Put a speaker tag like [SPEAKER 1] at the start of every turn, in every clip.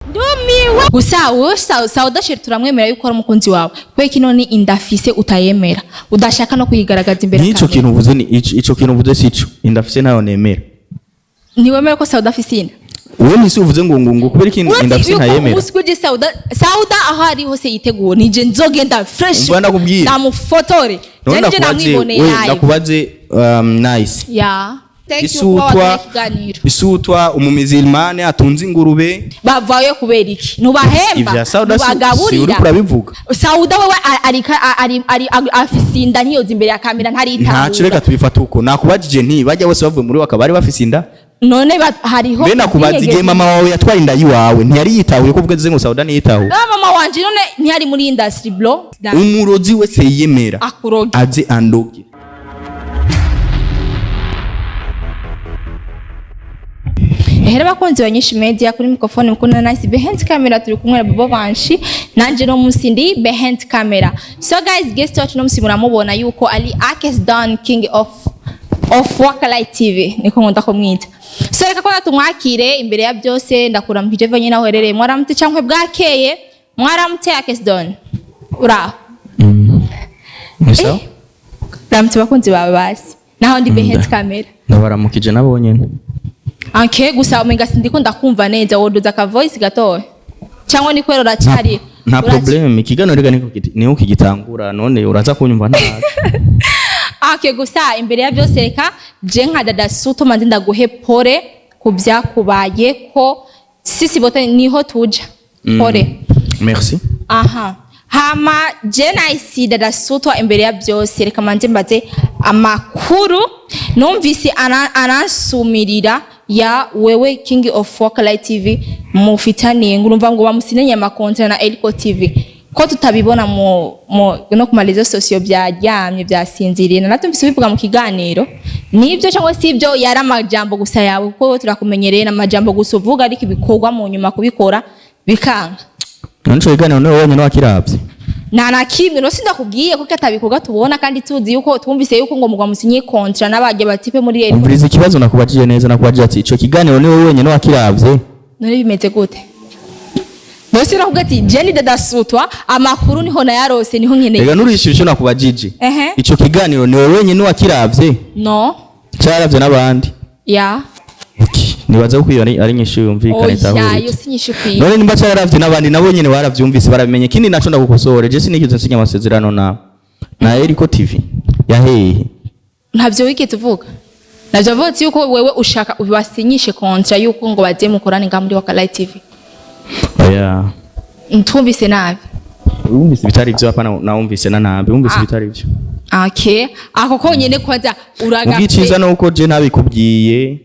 [SPEAKER 1] Ndumiwe. Gusa wowe Sauda Sheri turamwemera yuko ari umukunzi wawe. Kubera ko none inda afise utayemera, udashaka no kuyigaragaza imbere ya
[SPEAKER 2] N'ico
[SPEAKER 1] kamera.
[SPEAKER 2] kintu uvuze ni ico kintu uvuze sico. Inda afise ntayo nemera.
[SPEAKER 1] Ntiwemera ko Sauda afise inda?
[SPEAKER 2] Wewe ntisi uvuze ngo kubera iki inda afise
[SPEAKER 1] yuko
[SPEAKER 2] ntayemera?
[SPEAKER 1] Umunsi kuri Sauda aho ari hose yitegura, nije nzogenda fresh.
[SPEAKER 2] Umva ndakubwira.
[SPEAKER 1] Ndamufotore.
[SPEAKER 2] None
[SPEAKER 1] Je nije
[SPEAKER 2] ndakubaze,
[SPEAKER 1] namwiboneye
[SPEAKER 2] we
[SPEAKER 1] live.
[SPEAKER 2] ndakubaze, nice.
[SPEAKER 1] Ya. Thank you kuba
[SPEAKER 2] Isutwa
[SPEAKER 1] waduhaye ikiganiro.
[SPEAKER 2] Isutwa umumizilmane atunze ingurube.
[SPEAKER 1] Bavayo kubera iki? Ntubahemba?
[SPEAKER 2] Ivya Sauda si
[SPEAKER 1] Ntubagaburira?
[SPEAKER 2] uriko urabivuga.
[SPEAKER 1] Sauda wewe ari afise inda, ntiyoza imbere ya kamera, ntaritahura.
[SPEAKER 2] Ntaco, reka tubifate uko. Nakubajije nti bajya bose bavuye muri wakaba bari bafise inda?
[SPEAKER 1] None hariho
[SPEAKER 2] Mbe nakubaza, igihe mama wawe yatwaye inda yiwawe ntiyari yitahuye? Ko uvuga ngo Sauda ntiyitahuye?
[SPEAKER 1] Ah, mama wanje none ntiyari muri industry, bro?
[SPEAKER 2] Umurozi wese yiyemera
[SPEAKER 1] Akuroge.
[SPEAKER 2] aze andoge.
[SPEAKER 1] Hera bakunzi ba Nyinshi Media, kuri microphone mukunda Nice, behind camera turi kumwe na Bobo Banshi, nanje no munsi ndi behind camera. So guys, guest wacu no munsi muramubona yuko ari Akes Don, King of Wakalite TV, niko nkunda kumwita. So reka ko tumwakire. Imbere ya byose ndakuramukije vanye naho herereye, mwaramutse cyangwa bwakeye? Mwaramutse, Akes Don, uraho?
[SPEAKER 2] Ni sawa.
[SPEAKER 1] Ramutse bakunzi bawe basi, naho ndi behind camera.
[SPEAKER 2] Ndabaramukije nabo nyene.
[SPEAKER 1] Anke gusa umenga sindiko ndakumva neza, woduza ka voice gatoya cyangwa ni kwera uracyari
[SPEAKER 2] Nta problem, ikiganiro reka niko niho kigitangura, none uraza kunyumva nabi.
[SPEAKER 1] Ake gusa imbere ya byose reka je nka Dada Suto manze ndaguhe pole ku byakubaye, ko sisi bote niho tuja, pole.
[SPEAKER 2] Merci.
[SPEAKER 1] Aha, hama je Nice, Dada Suto, imbere ya byose reka manze mbaze amakuru numvise anansumirira ya wewe King of Wakalite TV mufitaniye, ngurumva ngo bamusinanye amakontra na Elco TV, ko tutabibona mu no ku ma réseaux sociaux, byaryamye, byasinziriye. Natumvise ubivuga mu kiganiro, nibyo cyangwa si ibyo? Yari amajambo gusa yawe, kuko turakumenyereye n'amajambo gusa uvuga, ariko ibikorwa mu nyuma kubikora bikanga.
[SPEAKER 2] None ico kiganiro niwe wenyene wakiravye?
[SPEAKER 1] Nta na kimwe no sindakubwiye kuko atabikorwa tubona, kandi tuzi yuko twumvise yuko ngo mugwa musinye contrat n'abajya batipe muri Elco.
[SPEAKER 2] Umviriza ikibazo nakubajije neza. Nakubajije ati ico kiganiro niwe wenyene wakiravye?
[SPEAKER 1] None bimeze gute? None nakubwiye ati Jenny Dada Sutwa, amakuru niho nayarose, niho nkeneye.
[SPEAKER 2] Rega nurishura ico nakubajije.
[SPEAKER 1] Ehe.
[SPEAKER 2] Ico kiganiro niwe wenyene wakiravye?
[SPEAKER 1] No.
[SPEAKER 2] Caravye n'abandi?
[SPEAKER 1] Ya.
[SPEAKER 2] Okay. Nibaza ko iyo ari inyishu yumvikana.
[SPEAKER 1] Oya,
[SPEAKER 2] itahuritse.
[SPEAKER 1] yo sinyishu ikwiye.
[SPEAKER 2] None nimba caravye n'abandi, nabo nyene baravyumvise, barabimenye. Ikindi naco ndagukosore, je sinigeze nsinya amasezerano na Eriko TV yahehe.
[SPEAKER 1] Ntabyo wigeze uvuga, ntabyo wavuze yuko wewe ushaka basinyishe contrat yuko ngo baze mukorane ngaha muri Wakalite TV.
[SPEAKER 2] Oya.
[SPEAKER 1] Ntwumvise nabi.
[SPEAKER 2] Wumvise ibitari byo, hapana, nawumvise na nabi, wumvise
[SPEAKER 1] Ah.
[SPEAKER 2] ibitari byo.
[SPEAKER 1] Okay, ako konyene kwanza uraga.
[SPEAKER 2] Ubwiciza nuko je ntabikubwiye,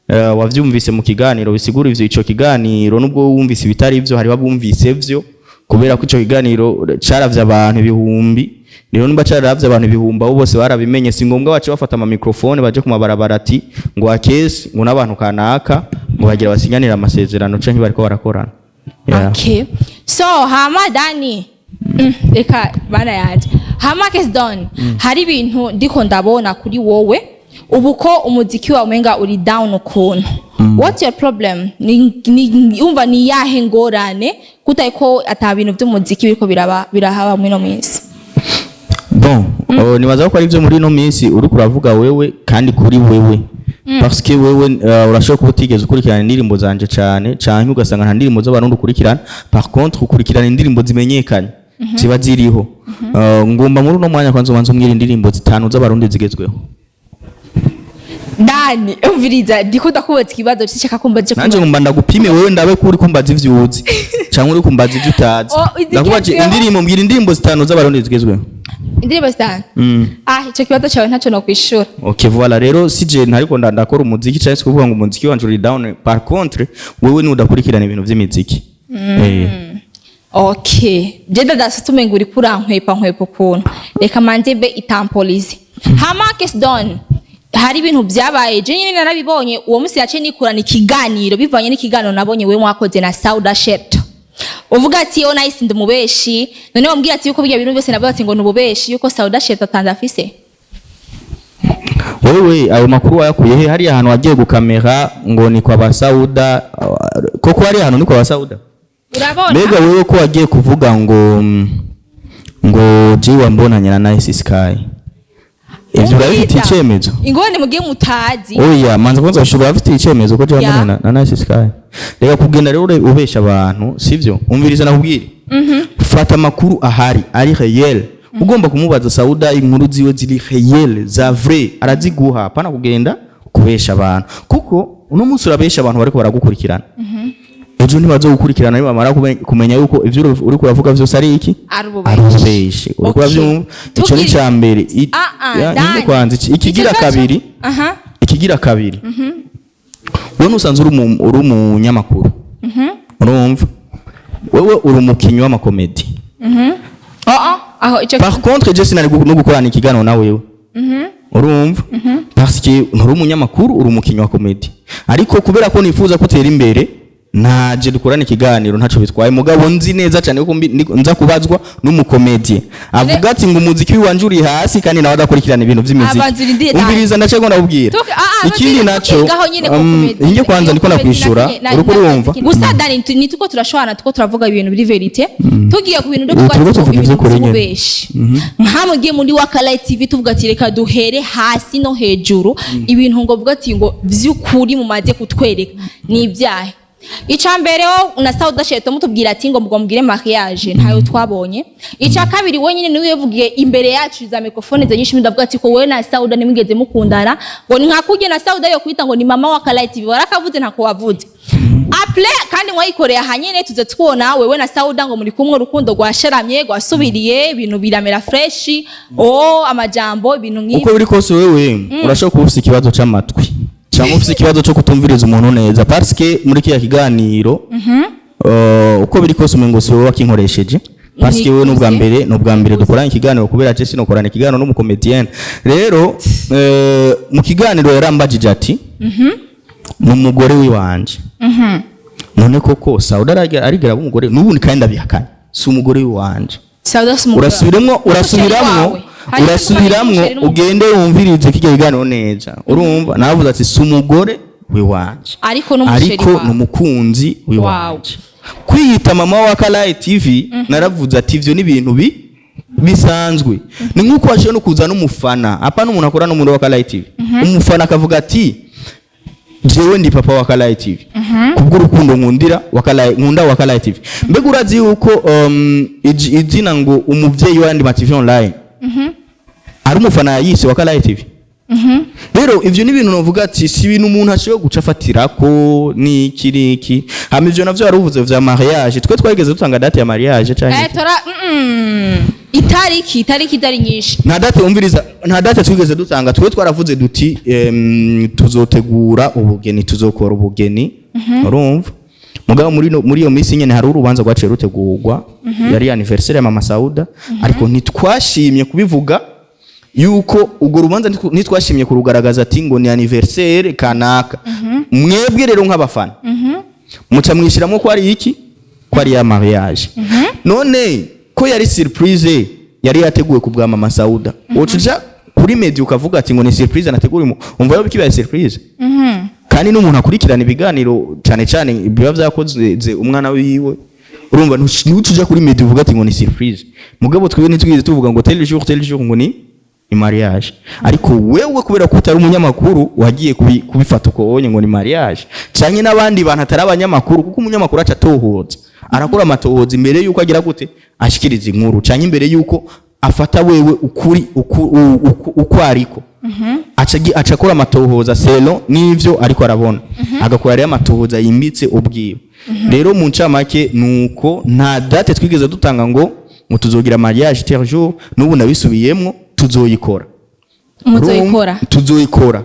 [SPEAKER 2] wavyumvise mu kiganiro, bisigura ivyo ico kiganiro nubwo wumvise ibitari byo, hariho abumvise vyo, kubera ko ico kiganiro caravye abantu ibihumbi. Rero nimba caravye abantu ibihumbi, abo bose barabimenye, si ngombwa bace bafata ama microphone baje ku mabarabara ati ngo akesi ngo n'abantu kanaka ngo bagira basinyanira amasezerano canke bariko barakorana. Yeah.
[SPEAKER 1] Okay. So hama Dani, reka bana yanje, hama Case Don, hari ibintu ndiko ndabona kuri wowe ubu ko umuziki wawe umenga uri down ukuntu. What's your problem? Ni umva, ni yahe ngorane kutaye ko ata bintu by'umuziki biriko biraba birahaba muri no minsi?
[SPEAKER 2] Bon, nibaza ko ari byo muri ino minsi uriko uravuga wewe, kandi kuri wewe, parce que wewe urashobora kuba utigeze ukurikirana indirimbo zanje cane, canke ugasanga nta ndirimbo z'abarundi ukurikirana. Par contre ukurikirana indirimbo zimenyekanye ziba ziriho. Ngomba muri uno mwanya kwanza ubanza umbwira indirimbo zitanu z'abarundi zigezweho.
[SPEAKER 1] Dani, umviriza, ndiko ndakubaza ikibazo cishaka kumbaza.
[SPEAKER 2] Nanje ngomba ndagupime wewe, ndabe ko uri kumbaza ivyo uzi canke uri kumbaza ivyo utazi.
[SPEAKER 1] Oh,
[SPEAKER 2] Ndakubaje.
[SPEAKER 1] izigezweho.
[SPEAKER 2] Indirimbo, mbwira indirimbo zitanu z'abarundi zigezweho.
[SPEAKER 1] Indirimbo zitanu? Ah, ico kibazo cyawe ntacyo nokwishura.
[SPEAKER 2] Ok, voilà. Rero si je ntariko ndakora umuziki cyangwa se kuvuga ngo umuziki wanje uri down, par contre wewe ni udakurikirana ibintu vy'imiziki.
[SPEAKER 1] Okay, je Dada umenga uriko urankwepa nkwepa ukuntu, reka manze mbe itampolize. Hama Case Don, hari ibintu byabaye, je nyine narabibonye uwo munsi, yaciye nikurana ikiganiro bivanye n'ikiganiro nabonye wewe mwakoze na Sauda Shet, uvuga ati oh Nice ndi umubeshi. None wambwira ati yuko bijya bintu byose navuga ati ngo ni ububeshi, yuko Sauda Shet atanze afise?
[SPEAKER 2] Wewe ayo makuru wayakuye he? Hariya hantu wagiye gukamera ngo ni kwa Basauda, koko hariya hantu ni kwa Basauda?
[SPEAKER 1] Urabona?
[SPEAKER 2] Mbega wewe ko wagiye kuvuga ngo jiwa mbonanye na Nice Sky, ivyo urabifitiye icemezo?
[SPEAKER 1] Ingorane mugiye mutazi.
[SPEAKER 2] Oya, manza kwanza ushobora urabifitiye icemezo ko jiwa mbonanye na Nice Sky? Reka kugenda rero ubesha abantu, sivyo? Umviriza nakubwire, fata amakuru ahari ari réel. Ugomba kumubaza Sauda inkuru ziwe ziri réel, za vrai, araziguha. Hapana kugenda kubesha abantu, kuko uno munsi urabesha abantu bariko baragukurikirana, ejo ntibazogukurikirana nibamara kumenya yuko ivyo uriko uravuga vyose ari iki?
[SPEAKER 1] Ari
[SPEAKER 2] Ari
[SPEAKER 1] ububeshi.
[SPEAKER 2] ububeshi. Uriko uravyumva? Ico ni ca mbere.
[SPEAKER 1] Ah, ah,
[SPEAKER 2] Ya,
[SPEAKER 1] Dani.
[SPEAKER 2] nyine kwanza ikigira
[SPEAKER 1] Ico
[SPEAKER 2] kabiri, ikigira kabiri, wewe nusanzwe uri umunyamakuru, urumva wewe uri umukinyi w'amakomedi.
[SPEAKER 1] Oh, oh, aho ico.
[SPEAKER 2] Par contre, je sinari no gukorana ikiganiro na wewe, urumva, parce que nturi umunyamakuru, uri umukinyi wa komedi. Ariko kubera ko nifuza ko utera imbere, naje dukorana ikiganiro, ntaco bitwaye. Mugabo nzi neza cyane ko nza kubazwa n'umukomedie avuga ati ngo umuziki wanje uri hasi, kandi nawe adakurikirana ibintu vy'imiziki.
[SPEAKER 1] Abanza urindire, Dani.
[SPEAKER 2] Umviriza, ndacego ndakubwira.
[SPEAKER 1] Ikindi
[SPEAKER 2] Ikindi naco,
[SPEAKER 1] ngaho nyine ko comedy.
[SPEAKER 2] inge kwanza ndiko
[SPEAKER 1] Iyo comedy
[SPEAKER 2] nakwishura.
[SPEAKER 1] nakinye
[SPEAKER 2] Uriko urumva?
[SPEAKER 1] Gusa Dani, nituko turashwana, tuko turavuga ibintu biri vérité. Tugiye ku bintu
[SPEAKER 2] Ubu turiko
[SPEAKER 1] byo
[SPEAKER 2] tuvuga
[SPEAKER 1] ibintu
[SPEAKER 2] ivy'ukuri nyene.
[SPEAKER 1] by'ububeshi, nkamugiye muri Wakalight TV, tuvuga ati reka duhere hasi no hejuru, ibintu ngo vuga ati ngo vy'ukuri mumaze kutwereka ni ibyahe? Ica mbere, wo na Sauda Sheto mutubwira ati ngo mugomgire mariage, ntayo twabonye. Ica kabiri, we nyine niwe yavugiye imbere yacu za microphone za nyinshi, ndavuga ati ko wewe na Sauda nimwigeze mukundana, ngo ni nka kurya na Sauda yo kwita ngo ni mama wa Kalight TV, warakavuze ntako wavuze. Après kandi mwayikoreye ahanyene, tuze tubona wewe na Sauda ngo muri kumwe, urukundo rwasharamye, rwasubiriye, ibintu biramera fresh, oh, amajambo, ibintu nk'ibi.
[SPEAKER 2] Uko biri kose, wewe urashobora kuba ufise ikibazo c'amatwi cyangwa ufise ikibazo cyo kutumviriza umuntu neza, parce que muri kiriya kiganiro, uko biri kose umengo si wowe wakinkoresheje, parce que wewe n'ubwa mbere, n'ubwa mbere dukoranye ikiganiro, kubera je sinokorana ikiganiro n'umukomedienne. Rero mu kiganiro yarambajije ati ni umugore wiwanje. None koko Sauda arigera aba umugore? N'ubundi kandi ndabihakanye, si umugore wiwanje.
[SPEAKER 1] Sauda si umugore wawe.
[SPEAKER 2] Urasubiramwo, urasubiramwo.
[SPEAKER 1] Wawe. Hanyuma
[SPEAKER 2] Urasubiramwo.
[SPEAKER 1] umusheri n'umugore.
[SPEAKER 2] Ugende wumvirize kirya kiganiro neza. Urumva navuze ati si umugore wiwanje,
[SPEAKER 1] ariko n'umusheri
[SPEAKER 2] ariko
[SPEAKER 1] wawe.
[SPEAKER 2] ni umukunzi wiwanje. Kwiyita mama wa Kalayi TV, naravuze ati ivyo ni ibintu bisanzwe, ni nk'uko washoboye no kuza n'umufana, hapana umuntu akora n'umuntu wa Kalayi TV, umufana akavuga ati jewe ndi papa wa Kalayi TV kubw'urukundo nkundira wa Kalayi, nkunda wa Kalayi TV. Mbega urazi yuko izina ngo umuvyeyi w'ayandi ma TV online ari umufana yayise wa Kalayi TV? Rero ivyo ni ibintu novuga ati si ibintu umuntu ashobora guca afatirako niki niki. Hama ivyo navyo wari uvuze vya mariage, twe twageze dutanga date ya mariage canke
[SPEAKER 1] Eh,
[SPEAKER 2] iki?
[SPEAKER 1] tora itariki itari nyinshi.
[SPEAKER 2] Nta date, umviriza, nta date twigeze dutanga. Twe twaravuze duti tuzotegura ubugeni, tuzokora ubugeni, urumva. Mugabo muri muri iyo minsi nyene hari urubanza rwaciye rutegurwa, yari anniversaire ya mama Sauda, ariko ntitwashimye kubivuga yuko urwo rubanza ntitwashimye kurugaragaza ati ngo ni anniversaire kanaka. Mwebwe rero nk'abafana muca mwishyiramo ko ari iki, ko ari ya mariage. None ko yari surprise yari yateguwe ku bwa mama Sauda, woca uja kuri media ukavuga ati ngo ni surprise nateguye, umva yo bikibaye surprise? Kandi n'umuntu akurikirana ibiganiro cyane cyane biba vyakoze umwana wiwe, urumva ntuca uja kuri media uvuga ati ngo ni surprise. Mugabo twebwe ntitwigeze tuvuga ngo tel jour, tel jour ngo ni mariage. Ariko wewe kubera ko utari umunyamakuru wagiye kubifata uko wonye ngo ni mariage, canke n'abandi bantu atari abanyamakuru, kuko umunyamakuru aca atohoza, arakora amatohoza imbere yuko agira gute, ashikiriza inkuru, canke imbere yuko afata wewe ukuri uko ariko aca akora amatohoza selon n'ivyo ariko arabona, agakora rero amatohoza yimbitse ubwiwe. Rero mu ncamake nuko nta date twigeze dutanga ngo tuzogira mariage tel jour. N'ubu nabisubiyemwo, tuzoyikora.
[SPEAKER 1] Muzoyikora.
[SPEAKER 2] Urumva? Tuzoyikora.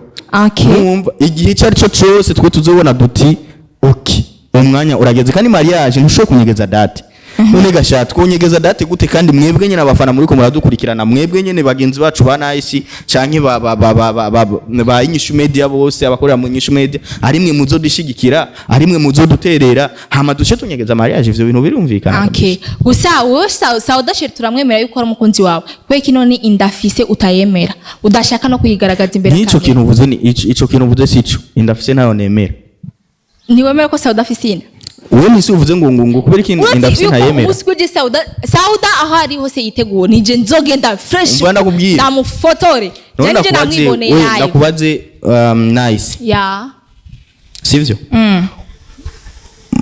[SPEAKER 2] Urumva, igihe icyo ari cyo cyose twe tuzobona duti ok, umwanya urageze. Kandi mariage ntushobora kunyegeza date. None gasha twonyegeza date gute, kandi mwebwe nyene abafana muri ko muradukurikirana, mwebwe nyene bagenzi bacu ba Nice canke ba Inyishu Media, bose abakorera mu Inyishu Media, ari mwe muzodishigikira, ari mwe muzoduterera, hama duce tunyegeza mariage? Ivyo bintu birumvikana
[SPEAKER 1] Okay.
[SPEAKER 2] kabisa.
[SPEAKER 1] Gusa wowe Sauda Sheri turamwemera yuko ari umukunzi wawe. Kubera ko none indafise utayemera, udashaka no kuyigaragaza imbere ya
[SPEAKER 2] N'ico
[SPEAKER 1] kamera.
[SPEAKER 2] kintu uvuze ni ico kintu uvuze sico, indafise ntayo nemera.
[SPEAKER 1] Ntiwemera ko Sauda afise inda?
[SPEAKER 2] Wewe ntisi uvuze ngo kubera iki inda afise ntayemera.
[SPEAKER 1] Umunsi kuri Sauda, Sauda aho ari hose yiteguye, nije nzogenda fresh.
[SPEAKER 2] Umva ndakubwira.
[SPEAKER 1] Ndamufotore.
[SPEAKER 2] None
[SPEAKER 1] je nije
[SPEAKER 2] ndakubaze,
[SPEAKER 1] namwiboneye
[SPEAKER 2] we,
[SPEAKER 1] live.
[SPEAKER 2] Ndakubaze, Nice,
[SPEAKER 1] Ya.
[SPEAKER 2] Sivyo?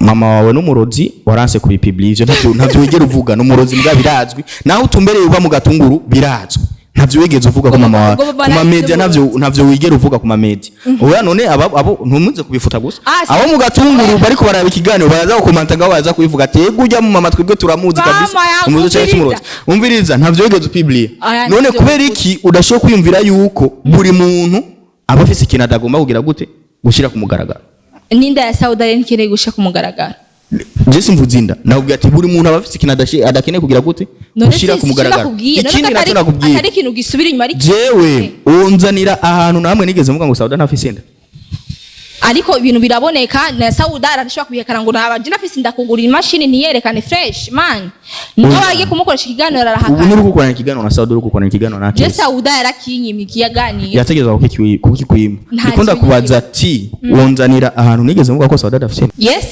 [SPEAKER 2] Mama wawe n'umurozi, waranse kubipublier ivyo, ntavyo wigera uvuga. N'umurozi mbwa birazwi, naho utumbereye uba mu gatunguru birazwi, ntavyo wigeze uvuga ko mama wawe
[SPEAKER 1] Ngo baba
[SPEAKER 2] ku ma media.
[SPEAKER 1] nahise.
[SPEAKER 2] Ntavyo wigera uvuga ku ma media. Oya, none abo ntumuze kubifuta gusa.
[SPEAKER 1] Ah,
[SPEAKER 2] Abo mu gatunguru bariko baraba ikiganiro baraza gukomanta ngaho, baraza kubivuga ati: "Ego, ujya mu mama twebwe turamuzi
[SPEAKER 1] Mama
[SPEAKER 2] kabisa."
[SPEAKER 1] yangu,
[SPEAKER 2] Umurozi cyangwa se
[SPEAKER 1] umviriza.
[SPEAKER 2] umurozi, umviriza, ntavyo wigeze upublier.
[SPEAKER 1] Aya,
[SPEAKER 2] None
[SPEAKER 1] ntavyo
[SPEAKER 2] kubera
[SPEAKER 1] mvuze.
[SPEAKER 2] iki udashobora kwiyumvira yuko buri muntu aba afise ikintu atagomba kugira gute, gushira ku mugaragaro?
[SPEAKER 1] N'inda ya Sauda rero ntikeneye gushira ku mugaragaro.
[SPEAKER 2] Je simvuze inda, nakubwira ati buri muntu aba afise ikintu adakeneye kugira gute,
[SPEAKER 1] None
[SPEAKER 2] gushira
[SPEAKER 1] si
[SPEAKER 2] ku mugaragaro.
[SPEAKER 1] nakubwiye none
[SPEAKER 2] Ikindi
[SPEAKER 1] ko
[SPEAKER 2] nacyo nakubwiye,
[SPEAKER 1] atari ikintu gisubira inyuma, ari
[SPEAKER 2] jewe unzanira ahantu namwe nigeze mvuga ngo Sauda ntafise inda.
[SPEAKER 1] Ariko ibintu biraboneka, na Sauda arashobora kubihekana ngo naba je nafise ndakugura imashini, ntiyerekane fresh man. Niho
[SPEAKER 2] Oya.
[SPEAKER 1] bagiye kumukoresha ikiganiro,
[SPEAKER 2] Ubu
[SPEAKER 1] arahakana.
[SPEAKER 2] nturi gukorana ikiganiro na Sauda, uri gukorana ikiganiro na
[SPEAKER 1] Je
[SPEAKER 2] Kesi.
[SPEAKER 1] Sauda yarakinyima ikiyaganiro.
[SPEAKER 2] Yategerezwa kukikwima.
[SPEAKER 1] Nta
[SPEAKER 2] Ndiko ndakubaza ati wonzanira ahantu nigeze mvuga ko Sauda adafise inda?
[SPEAKER 1] Yes,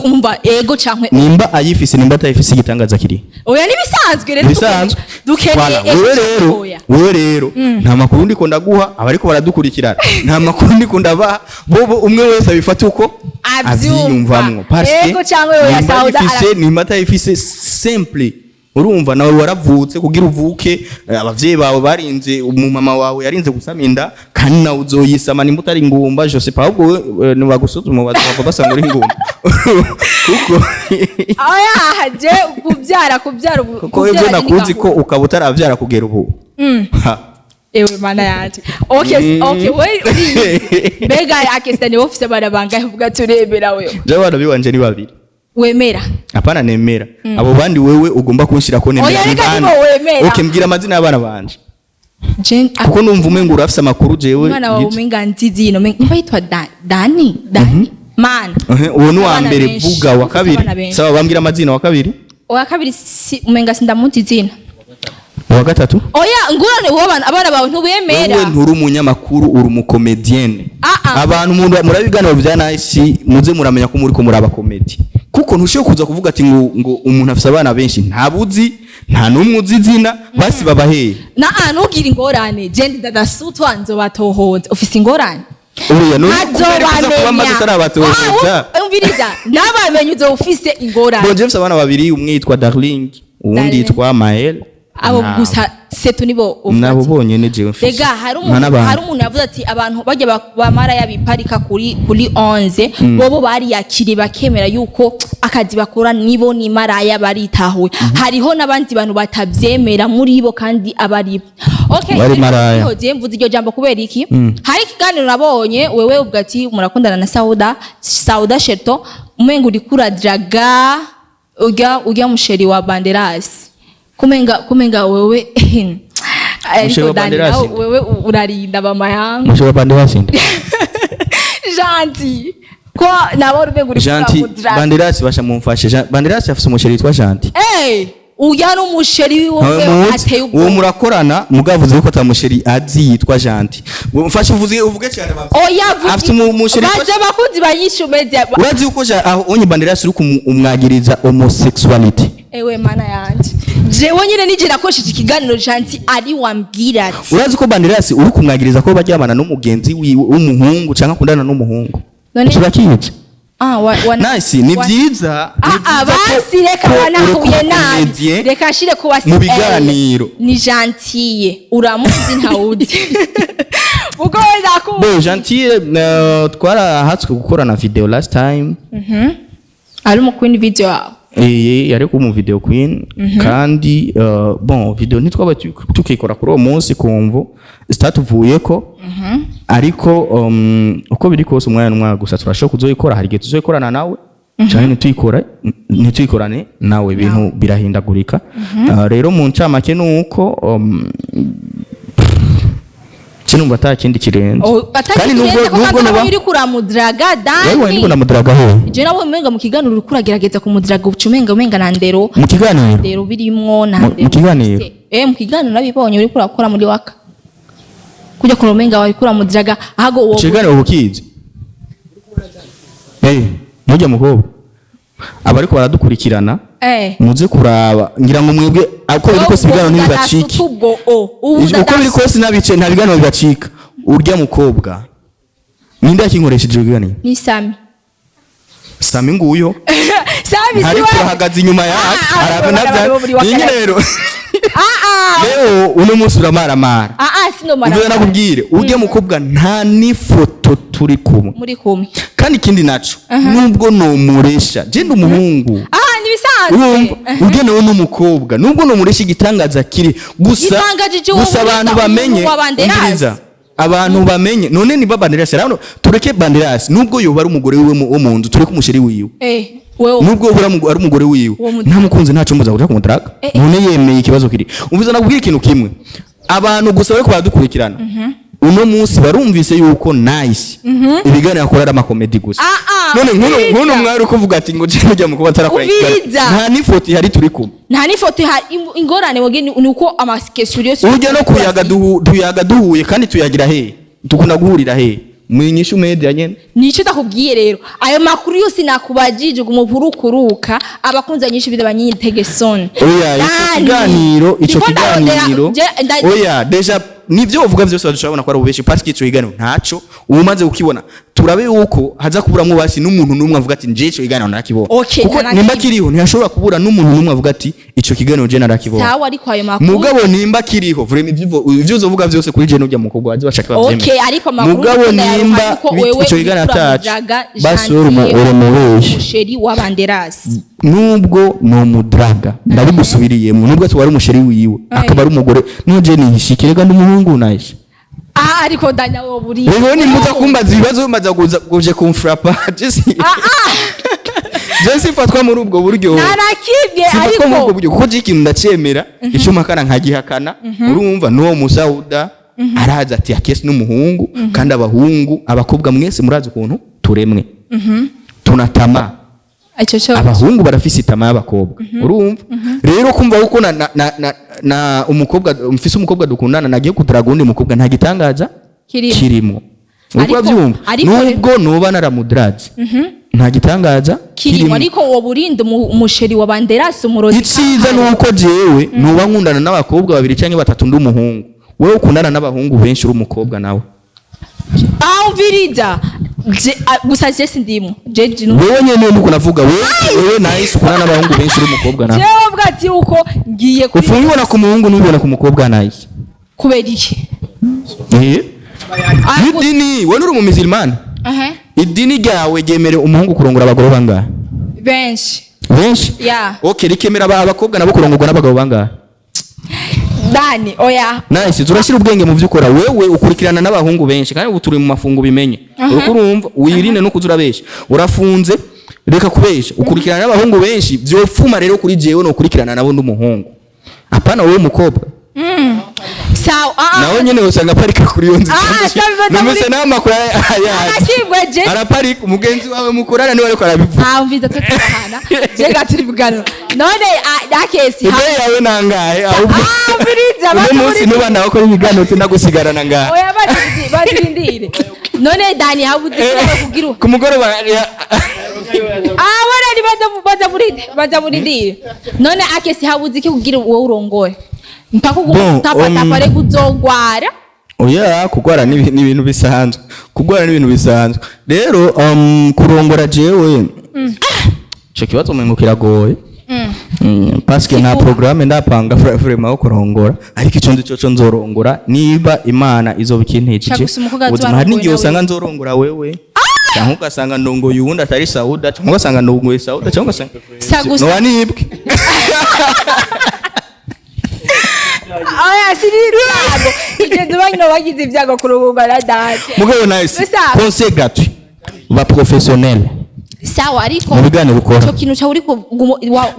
[SPEAKER 1] umva, ego cankwe.
[SPEAKER 2] Nimba ayifise, nimba atayifise, igitangaza kiri?
[SPEAKER 1] Oya, nibisanzwe rero.
[SPEAKER 2] Bisanzwe.
[SPEAKER 1] Dukeneye
[SPEAKER 2] Voilà,
[SPEAKER 1] ego
[SPEAKER 2] wewe
[SPEAKER 1] canke
[SPEAKER 2] rero,
[SPEAKER 1] oya.
[SPEAKER 2] wewe rero nta makuru ndiko ndaguha, abariko baradukurikirana nta makuru ndiko ndabaha. Bobo umwe wese abifata uko
[SPEAKER 1] Avyumva.
[SPEAKER 2] avyiyumvamwo. Parce que
[SPEAKER 1] Ego canke oya,
[SPEAKER 2] nimba
[SPEAKER 1] Sauda
[SPEAKER 2] ayifise, nimba atayifise, simple. Urumva nawe waravutse, kugira uvuke abavyeyi bawe barinze, umumama wawe yarinze gusama inda, kandi nawe uzoyisama nimba utari ingumba. Je sais pas, ahubwo wewe nibagusuzuma bazova basanga uri ingumba, kuko
[SPEAKER 1] Oya, je kubyara ubu
[SPEAKER 2] kuko ibyo
[SPEAKER 1] kubyara ni
[SPEAKER 2] nakuzi ko
[SPEAKER 1] gahunda.
[SPEAKER 2] ukaba utaravyara kugera ubu. Ha.
[SPEAKER 1] Ewe mana yanje, okay okay we uriyizi. Mbega akesta ni office abana bangahe uvuga turebera wewe?
[SPEAKER 2] Jewe abana biwanje ni babiri.
[SPEAKER 1] Wemera?
[SPEAKER 2] Hapana, nemera. Abo bandi wewe ugomba kunshira ko nemera
[SPEAKER 1] Oya,
[SPEAKER 2] ni
[SPEAKER 1] reka
[SPEAKER 2] bande?
[SPEAKER 1] nibo wemera.
[SPEAKER 2] Okay, mbwira amazina y'abana banje,
[SPEAKER 1] Je
[SPEAKER 2] kuko numva umengo urafise amakuru jewe.
[SPEAKER 1] Umwana wawe umenga nzizi ino nimba yitwa Dani, Dani man.
[SPEAKER 2] Ehe, uwo ni uwa
[SPEAKER 1] Abana
[SPEAKER 2] mbere.
[SPEAKER 1] benshi.
[SPEAKER 2] Vuga wa
[SPEAKER 1] Ufise
[SPEAKER 2] kabiri.
[SPEAKER 1] abana benshi.
[SPEAKER 2] Sawa, bambwira amazina wa kabiri.
[SPEAKER 1] Uwa kabiri si umenga sindamuzi izina.
[SPEAKER 2] Uwa gatatu.
[SPEAKER 1] Oya, ngurane wowe abana bawe ntubemera.
[SPEAKER 2] Wewe nturi umunyamakuru, uri umucomédienne.
[SPEAKER 1] Ah, ah.
[SPEAKER 2] Abantu muraba ibiganiro vya Nice, muze muramenya ko muriko muraba comédie, kuko ntushobora kuza kuvuga ati ngo umuntu afise abana benshi, ntabuzi, nta n'umwe uzi izina, basi babaheye.
[SPEAKER 1] Na ah, ntugire ingorane, je ndi dadasutwa, nzobatohoza. Ufise ingorane?
[SPEAKER 2] Oya, none kubera kuza kuba maze utarabatohoza?
[SPEAKER 1] Ah, umviriza, nabamenye uzoba ufise ingorane.
[SPEAKER 2] Bon, je mfise abana babiri, umwe yitwa Darling, uwundi
[SPEAKER 1] Darling.
[SPEAKER 2] yitwa Mael.
[SPEAKER 1] Abo gusa setu nibo uvuga
[SPEAKER 2] Nabo
[SPEAKER 1] ati-
[SPEAKER 2] bonyene jewe mfise.
[SPEAKER 1] Rega hari
[SPEAKER 2] Nta
[SPEAKER 1] umuntu,
[SPEAKER 2] n'abandi.
[SPEAKER 1] hari umuntu yavuze ati abantu bajya bamara yabiparika kuri 11, bobo bariyakiriye bakemera yuko akazi bakora nibo ni maraya, baritahuye. Hariho n'abandi bantu batavyemera muri bo kandi abari okay.
[SPEAKER 2] Bari maraya.
[SPEAKER 1] Niho mvuze iryo jambo kubera iki? Hari ikiganiro nabonye wewe uvuga ati murakundana na Sauda, Sauda Sheto, umenga uriko uradraga urya muchéri wa Banderas, kumenga wewe
[SPEAKER 2] Muchéri wa
[SPEAKER 1] ariko Dani,
[SPEAKER 2] Banderas?
[SPEAKER 1] nawe wewe urarinda mama yangu.
[SPEAKER 2] Muchéri wa Banderas nde?
[SPEAKER 1] Gentil ko nabo umenga uriko
[SPEAKER 2] Gentil?
[SPEAKER 1] uramudraga.
[SPEAKER 2] Banderas, basha mumfashe. Banderas afise umuchéri yitwa Gentil?
[SPEAKER 1] Eh, urya n'umuchéri wiwe
[SPEAKER 2] Ntawe muzi.
[SPEAKER 1] ateye
[SPEAKER 2] Uwo
[SPEAKER 1] ubwoba.
[SPEAKER 2] murakorana, mugavuze ko atamuchéri azi yitwa Gentil. Mfashe uvuge cyane
[SPEAKER 1] Oya,
[SPEAKER 2] Afite umuchéri yitwa
[SPEAKER 1] baje bakunzi banyishu media.
[SPEAKER 2] Urazi yuko aho onye Banderas uri umwagiriza homosexuality?
[SPEAKER 1] Ewe mana yanje, jewe nyine nije nakoresheje ikiganiro, Gentil ari wambwira ati
[SPEAKER 2] Urazi ko Banderas uri kumwagiriza ko baryamana n'umugenzi wiwe w'umuhungu cyangwa akundana n'umuhungu? Urakizi?
[SPEAKER 1] Ah, wa
[SPEAKER 2] Nice, ni byiza, ni
[SPEAKER 1] Ah, ah,
[SPEAKER 2] byiza
[SPEAKER 1] basi reka
[SPEAKER 2] ko
[SPEAKER 1] banahuye
[SPEAKER 2] ureka
[SPEAKER 1] nabi.
[SPEAKER 2] umucomédien
[SPEAKER 1] Reka nshire kuba
[SPEAKER 2] mu biganiro.
[SPEAKER 1] Ni Gentille, uramuzi ntawuzi ubwo wenda ku
[SPEAKER 2] Bon, Gentil, twarahatswe gukorana video last time.
[SPEAKER 1] Ari mu queen video yawe?
[SPEAKER 2] Eh, yari ku mu video queen, kandi bon, video ntitwaba tukikora kuri uwo munsi kumvo zitatuvuye ko, ariko uko biri kose umwanya n'umwanya gusa turashobora kuzoyikora. Hari igihe tuzoyikorana nawe canke ntituyikorane nawe, ibintu birahindagurika. Rero mu ncamake nuko sinumva ata kindi kirenze.
[SPEAKER 1] Oh,
[SPEAKER 2] Kandi
[SPEAKER 1] atakirenze ko
[SPEAKER 2] nubwo
[SPEAKER 1] kandi
[SPEAKER 2] nuba
[SPEAKER 1] nawe uri kuramudraga
[SPEAKER 2] wewe
[SPEAKER 1] Dani.
[SPEAKER 2] ndiko ndamudraga he?
[SPEAKER 1] Je nawe umenga mu kiganiro uri kuragerageza kumudraga, uca umenga na ndero.
[SPEAKER 2] Mu kiganiro?
[SPEAKER 1] Ndero birimwo na ndero.
[SPEAKER 2] Mu kiganiro?
[SPEAKER 1] Eh, mu kiganiro nabibonye uri kurakora muri waka kujya kuna umenga wari kuramudraga ahago uwo.
[SPEAKER 2] Ikiganiro ubukizi, eh, mujya mukobwa. Abariko baradukurikirana, muze kuraba, ngira ngo mwebwe uko biri kose ibiganiro ntibibacike.
[SPEAKER 1] Ubwo o ubu
[SPEAKER 2] Uko biri kose nabice, nta biganiro bibacika. Urya mukobwa ninde yakinkoresheje ibiganiro?
[SPEAKER 1] Ni Sami.
[SPEAKER 2] Sami nguyo.
[SPEAKER 1] Sami si
[SPEAKER 2] Ariko
[SPEAKER 1] wewe.
[SPEAKER 2] Ahagaze inyuma yacu.
[SPEAKER 1] Ah, ah,
[SPEAKER 2] Arabe
[SPEAKER 1] ah,
[SPEAKER 2] navya
[SPEAKER 1] ah,
[SPEAKER 2] ni rero.
[SPEAKER 1] Ah ah.
[SPEAKER 2] Rero uno munsi uramaramara.
[SPEAKER 1] Ah ah, sino mara.
[SPEAKER 2] Umva, nakubwire, urya mukobwa nta n'ifoto turi kumwe.
[SPEAKER 1] Muri kumwe.
[SPEAKER 2] Kandi ikindi naco, nubwo nomuresha, je ndi umuhungu.
[SPEAKER 1] Ah, ni bisanzwe.
[SPEAKER 2] Urumva, urya nawe n'umukobwa, nubwo nomuresha, igitangaza kiri gusa
[SPEAKER 1] Gitangajije uwo
[SPEAKER 2] gusa abantu
[SPEAKER 1] mwita
[SPEAKER 2] bamenye
[SPEAKER 1] umuhungu wa Banderas.
[SPEAKER 2] Umviriza, abantu bamenye none niba Banderas rero, tureke Banderas, nubwo yoba ari umugore wiwe wo mu nzu, tureke umuchéri wiwe.
[SPEAKER 1] Wewe.
[SPEAKER 2] Nubwo yoba ari umugore wiwe,
[SPEAKER 1] Uwo
[SPEAKER 2] nta mukunzi, ntaco mbuza kuja kumudraga. None yemeye, ikibazo kiri? Umviza, nakubwira ikintu kimwe. Abantu gusa bariko baradukurikirana uno munsi barumvise yuko Nice ibiganiro akora ari amacomédie gusa.
[SPEAKER 1] Ah, ah,
[SPEAKER 2] None nk'uno
[SPEAKER 1] umviriza.
[SPEAKER 2] nk'uno mwari ukuvuga ati ngo je nujya mu kuba atarakora ikiganiro,
[SPEAKER 1] Umviriza.
[SPEAKER 2] nta n'ifoto ihari turi kumwe.
[SPEAKER 1] Nta n'ifoto ihari. Ingorane woge ni uko amaskesuri yose
[SPEAKER 2] Urujya no kuyaga tuyaga duhuye, kandi tuyagira he? Dukunda guhurira he? Mu Inyishu Media nyene.
[SPEAKER 1] Nico ndakubwiye rero, ayo makuru yose nakubajije ngo umupurukuruka abakunzi nyinshi bidabanyitege son.
[SPEAKER 2] Oya, ico kiganiro, ico kiganiro, oya, déjà nivyo uvuga vyose badushobora ko ari ububeshi, parce que ico kiganiro ntaco. Ubu umaze kukibona, turabe yuko haza kuburamwo basi n'umuntu n'umwe avuga ati: "Nje ico kiganiro narakibona."
[SPEAKER 1] Okay,
[SPEAKER 2] Kuko
[SPEAKER 1] narakibona.
[SPEAKER 2] nimba kiriho, ntihashobora kubura n'umuntu n'umwe avuga ati: "Ico kiganiro je narakibona."
[SPEAKER 1] Sawa, ariko ayo makuru
[SPEAKER 2] Mugabo nimba kiriho, vraiment, ivyo uzovuga vyose kuri je n'urya mukobwa baze bashaka bavyemere.
[SPEAKER 1] Okay, ariko amakuru
[SPEAKER 2] Mugabo
[SPEAKER 1] ndayaronka
[SPEAKER 2] nimba
[SPEAKER 1] yuko wewe
[SPEAKER 2] ico kiganiro
[SPEAKER 1] uriko
[SPEAKER 2] ataco,
[SPEAKER 1] uramudraga
[SPEAKER 2] basi
[SPEAKER 1] Gentil,
[SPEAKER 2] uri umubeshi.
[SPEAKER 1] Umuchéri wa Banderas.
[SPEAKER 2] Nubwo ni umudraga, ndabigusubiriyemo, nubwo tuba ari umuchéri wiwe, akaba ari umugore, nuje nihishike rega, ndi umuhungu nahise.
[SPEAKER 1] Ah, ariko danya wo buri
[SPEAKER 2] Rero nimuza kumbaza ibibazo, mumaze kuza kuje kumfrapa, je sifatwa muri ubwo buryo.
[SPEAKER 1] Narakibye.
[SPEAKER 2] Sifatwa muri ubwo
[SPEAKER 1] Ariko
[SPEAKER 2] buryo, kuko je ikintu ndacemera, ico mpakana nkagihakana. Urumva, n'uwo musauda araza ati akesi n'umuhungu, kandi abahungu, abakobwa mwese murazi ukuntu turemwe, tunatama.
[SPEAKER 1] Ico cyo
[SPEAKER 2] Abahungu barafise itama y'abakobwa. Urumva rero, kumva uko na umukobwa mfise, umukobwa dukundana, nagiye kudaraga undi mukobwa, nta gitangaza
[SPEAKER 1] Kirimo.
[SPEAKER 2] kirimo. Uriko urabyumva?
[SPEAKER 1] Ariko
[SPEAKER 2] Nubwo noba naramudraze, nta gitangaza
[SPEAKER 1] kirimo, ariko wo burinde umuchéri wa Banderas umurozi.
[SPEAKER 2] Iciza ni uko jewe nuba nkundana n'abakobwa babiri canke batatu, ndi umuhungu. Wewe ukundana n'abahungu benshi uri umukobwa nawe.
[SPEAKER 1] Ah, umviriza. Gusa je sindimo je
[SPEAKER 2] Wewe nyene nuko navuga, wewe Nice ukundana n'abahungu benshi uri umukobwa nawe.
[SPEAKER 1] Jewe uvuga ati uko ngiye kuri
[SPEAKER 2] Upfa ubibona ku muhungu, ntubibona ku mukobwa, Nice.
[SPEAKER 1] Kubera iki?
[SPEAKER 2] Eh, n'idini, wewe uri umumizirmani.
[SPEAKER 1] Aha.
[SPEAKER 2] Idini ryawe ryemere umuhungu kurongora abagore bangahe?
[SPEAKER 1] Benshi.
[SPEAKER 2] Benshi.
[SPEAKER 1] Yeah.
[SPEAKER 2] Okay, rikemera abakobwa nabo kurongorwa n'abagabo bangahe?
[SPEAKER 1] Dani, oya.
[SPEAKER 2] Nice, turashyira ubwenge mu byo ukora. Wewe ukurikirana n'abahungu benshi, kandi ubu turi mu mafungo, bimenye. Uriko urumva? Wirinde no kuza urabesha, urafunze, reka kubesha. Ukurikirana n'abahungu benshi, vyofuma rero kuri jewe no ukurikirana nabo ndi umuhungu, apana wowe umukobwa.
[SPEAKER 1] Sawa, ah ah.
[SPEAKER 2] Nawe nyene usanga aparika kuri iyo nzu.
[SPEAKER 1] Ah, sawa, bibaza
[SPEAKER 2] Numvise nawe amakuru ayazi.
[SPEAKER 1] Akibwe je.
[SPEAKER 2] Araparika, umugenzi wawe mukorana niwe ariko arabivuga.
[SPEAKER 1] Ah, umviza, twe turahana je ga turi bugano none akesi.
[SPEAKER 2] Ide yawe nangahe ahubwo?
[SPEAKER 1] Ah, umviriza.
[SPEAKER 2] Uno
[SPEAKER 1] Baza
[SPEAKER 2] munsi
[SPEAKER 1] muri
[SPEAKER 2] nuba nawe akora ibiganiro, tunagusigarana ngaha.
[SPEAKER 1] Oya, bazirindire. None Dani, habuze iki kugira
[SPEAKER 2] Ku mugoroba
[SPEAKER 1] Ah, wala ni baza murindire. None akesi, habuze iki kugira wowe urongoye mpaka
[SPEAKER 2] Bon,
[SPEAKER 1] ugutapa tapa reka uzogwara?
[SPEAKER 2] Oya, kugwara ni ibintu bisanzwe, kugwara ni ibintu bisanzwe. Rero kurongora jewe, ico kibazo umengo kiragoye. Parce que nta
[SPEAKER 1] Sikuba.
[SPEAKER 2] programme ndapanga vraiment yo kurongora, ariko ico nzi coco, nzorongora niba Imana izoba ikintejeje.
[SPEAKER 1] Shaka gusa umukobwa
[SPEAKER 2] Ubuzima, hari
[SPEAKER 1] azoba
[SPEAKER 2] n'igihe
[SPEAKER 1] arongoye
[SPEAKER 2] usanga nzorongora wewe, cyangwa ugasanga ndongoye uwundi atari Sauda, cyangwa ugasanga ndongoye Sauda, cyangwa ugasanga
[SPEAKER 1] Sa gusa
[SPEAKER 2] noba nibwe.
[SPEAKER 1] Oya, siri ibyago ibyo duba bagize ibyago kurongorwa na Dani.
[SPEAKER 2] Mugabo Nice,
[SPEAKER 1] Gusa-
[SPEAKER 2] conseil gratuit, ba professionnel
[SPEAKER 1] Sawa, ariko
[SPEAKER 2] mu biganiro ukora.
[SPEAKER 1] Ico kintu cyawe uri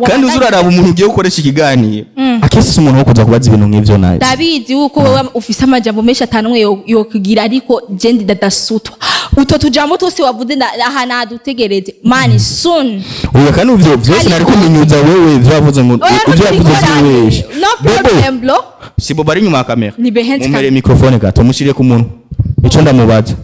[SPEAKER 2] Kandi uzi uraraba umuntu ugiye gukoresha ikiganiro, akenshi si umuntu wo kuza kubaza ibintu nk'ivyo, Nice.
[SPEAKER 1] Ndabizi yuko wewe ufise amajambo menshi atanumwe yokugira, ariko je ndi dadasutwa, utwo tujambo twose wavuze aha nadutegereze mani soon.
[SPEAKER 2] Oya, kandi ivyo vyose
[SPEAKER 1] Ariko-
[SPEAKER 2] nari kuminyuza wewe ivyo wavuze ngo
[SPEAKER 1] Oya,
[SPEAKER 2] ivyo wavuze vyibeshe.
[SPEAKER 1] no problem bro.
[SPEAKER 2] Si Bobo ari inyuma ya kamera.
[SPEAKER 1] Ni behenze.
[SPEAKER 2] Mumere microphone gato, mushire ku munwa, ico ndamubaza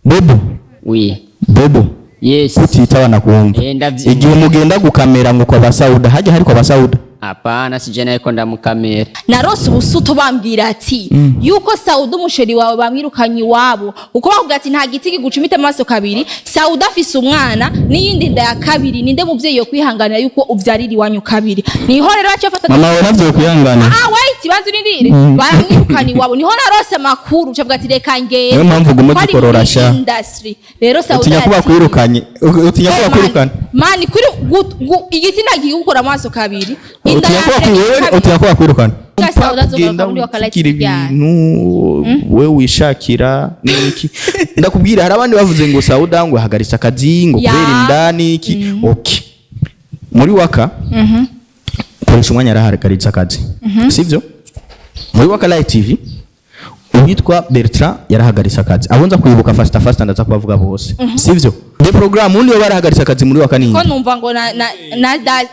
[SPEAKER 2] Bobo.
[SPEAKER 3] Oui.
[SPEAKER 2] Bobo.
[SPEAKER 3] Yes.
[SPEAKER 2] Kutitaba nakumva.
[SPEAKER 3] Eh, ndavyi-
[SPEAKER 2] Igihe mugenda gukamera ngo kwa basauda, hajya hari kwa basauda?
[SPEAKER 3] Hapana, sije nariko ndamukamera.
[SPEAKER 1] Narose ubusuto bambwira ati yuko Sauda umusheri wawe bamwirukanye iwabo, uko bavuga ati nta giti kigucumita amaso kabiri. Sauda afise umwana n'iyindi nda ya kabiri. Ninde muvyeyi yo kwihanganira yuko uvyarira iwanyu kabiri? Niho rero baciye bafata
[SPEAKER 2] Mama wawe navyo kwihangana.
[SPEAKER 1] Ah, wait, banza urindire. Baramwirukana iwabo, niho narose amakuru, cavuga ati reka ngende.
[SPEAKER 2] Niyo mpamvu uguma
[SPEAKER 1] Ko ari
[SPEAKER 2] ugikorora
[SPEAKER 1] muri
[SPEAKER 2] sha.
[SPEAKER 1] industry rero Sauda
[SPEAKER 2] Utinya kuba
[SPEAKER 1] yatsinze.
[SPEAKER 2] kwirukanye, utinya kuba kwirukana.
[SPEAKER 1] Mani kuri igiti ntagiye gukora amaso kabiri. Inda
[SPEAKER 2] Utinya kuba
[SPEAKER 1] ya mbere
[SPEAKER 2] wewe
[SPEAKER 1] kabiri.
[SPEAKER 2] utinya kuba kwirukana.
[SPEAKER 1] Sauda azogaruka
[SPEAKER 2] Kugenda
[SPEAKER 1] muri Waka Light
[SPEAKER 2] wifikira
[SPEAKER 1] ryari?
[SPEAKER 2] ibintu wewe wishakira niki. Ndakubwira, hari abandi bavuze ngo Sauda ngo ahagaritse akazi ngo
[SPEAKER 1] Ya.
[SPEAKER 2] kubera inda niki. Okay, muri Waka koresha umwanya yarahagaritse akazi, sivyo? Muri Waka Light TV uwitwa Bertrand yarahagaritse akazi. Abo nza kwibuka fasta fasta, ndaza kubavuga bose, sivyo? De programme undi we barahagaritse akazi muri Waka nini?
[SPEAKER 1] Ko numva ngo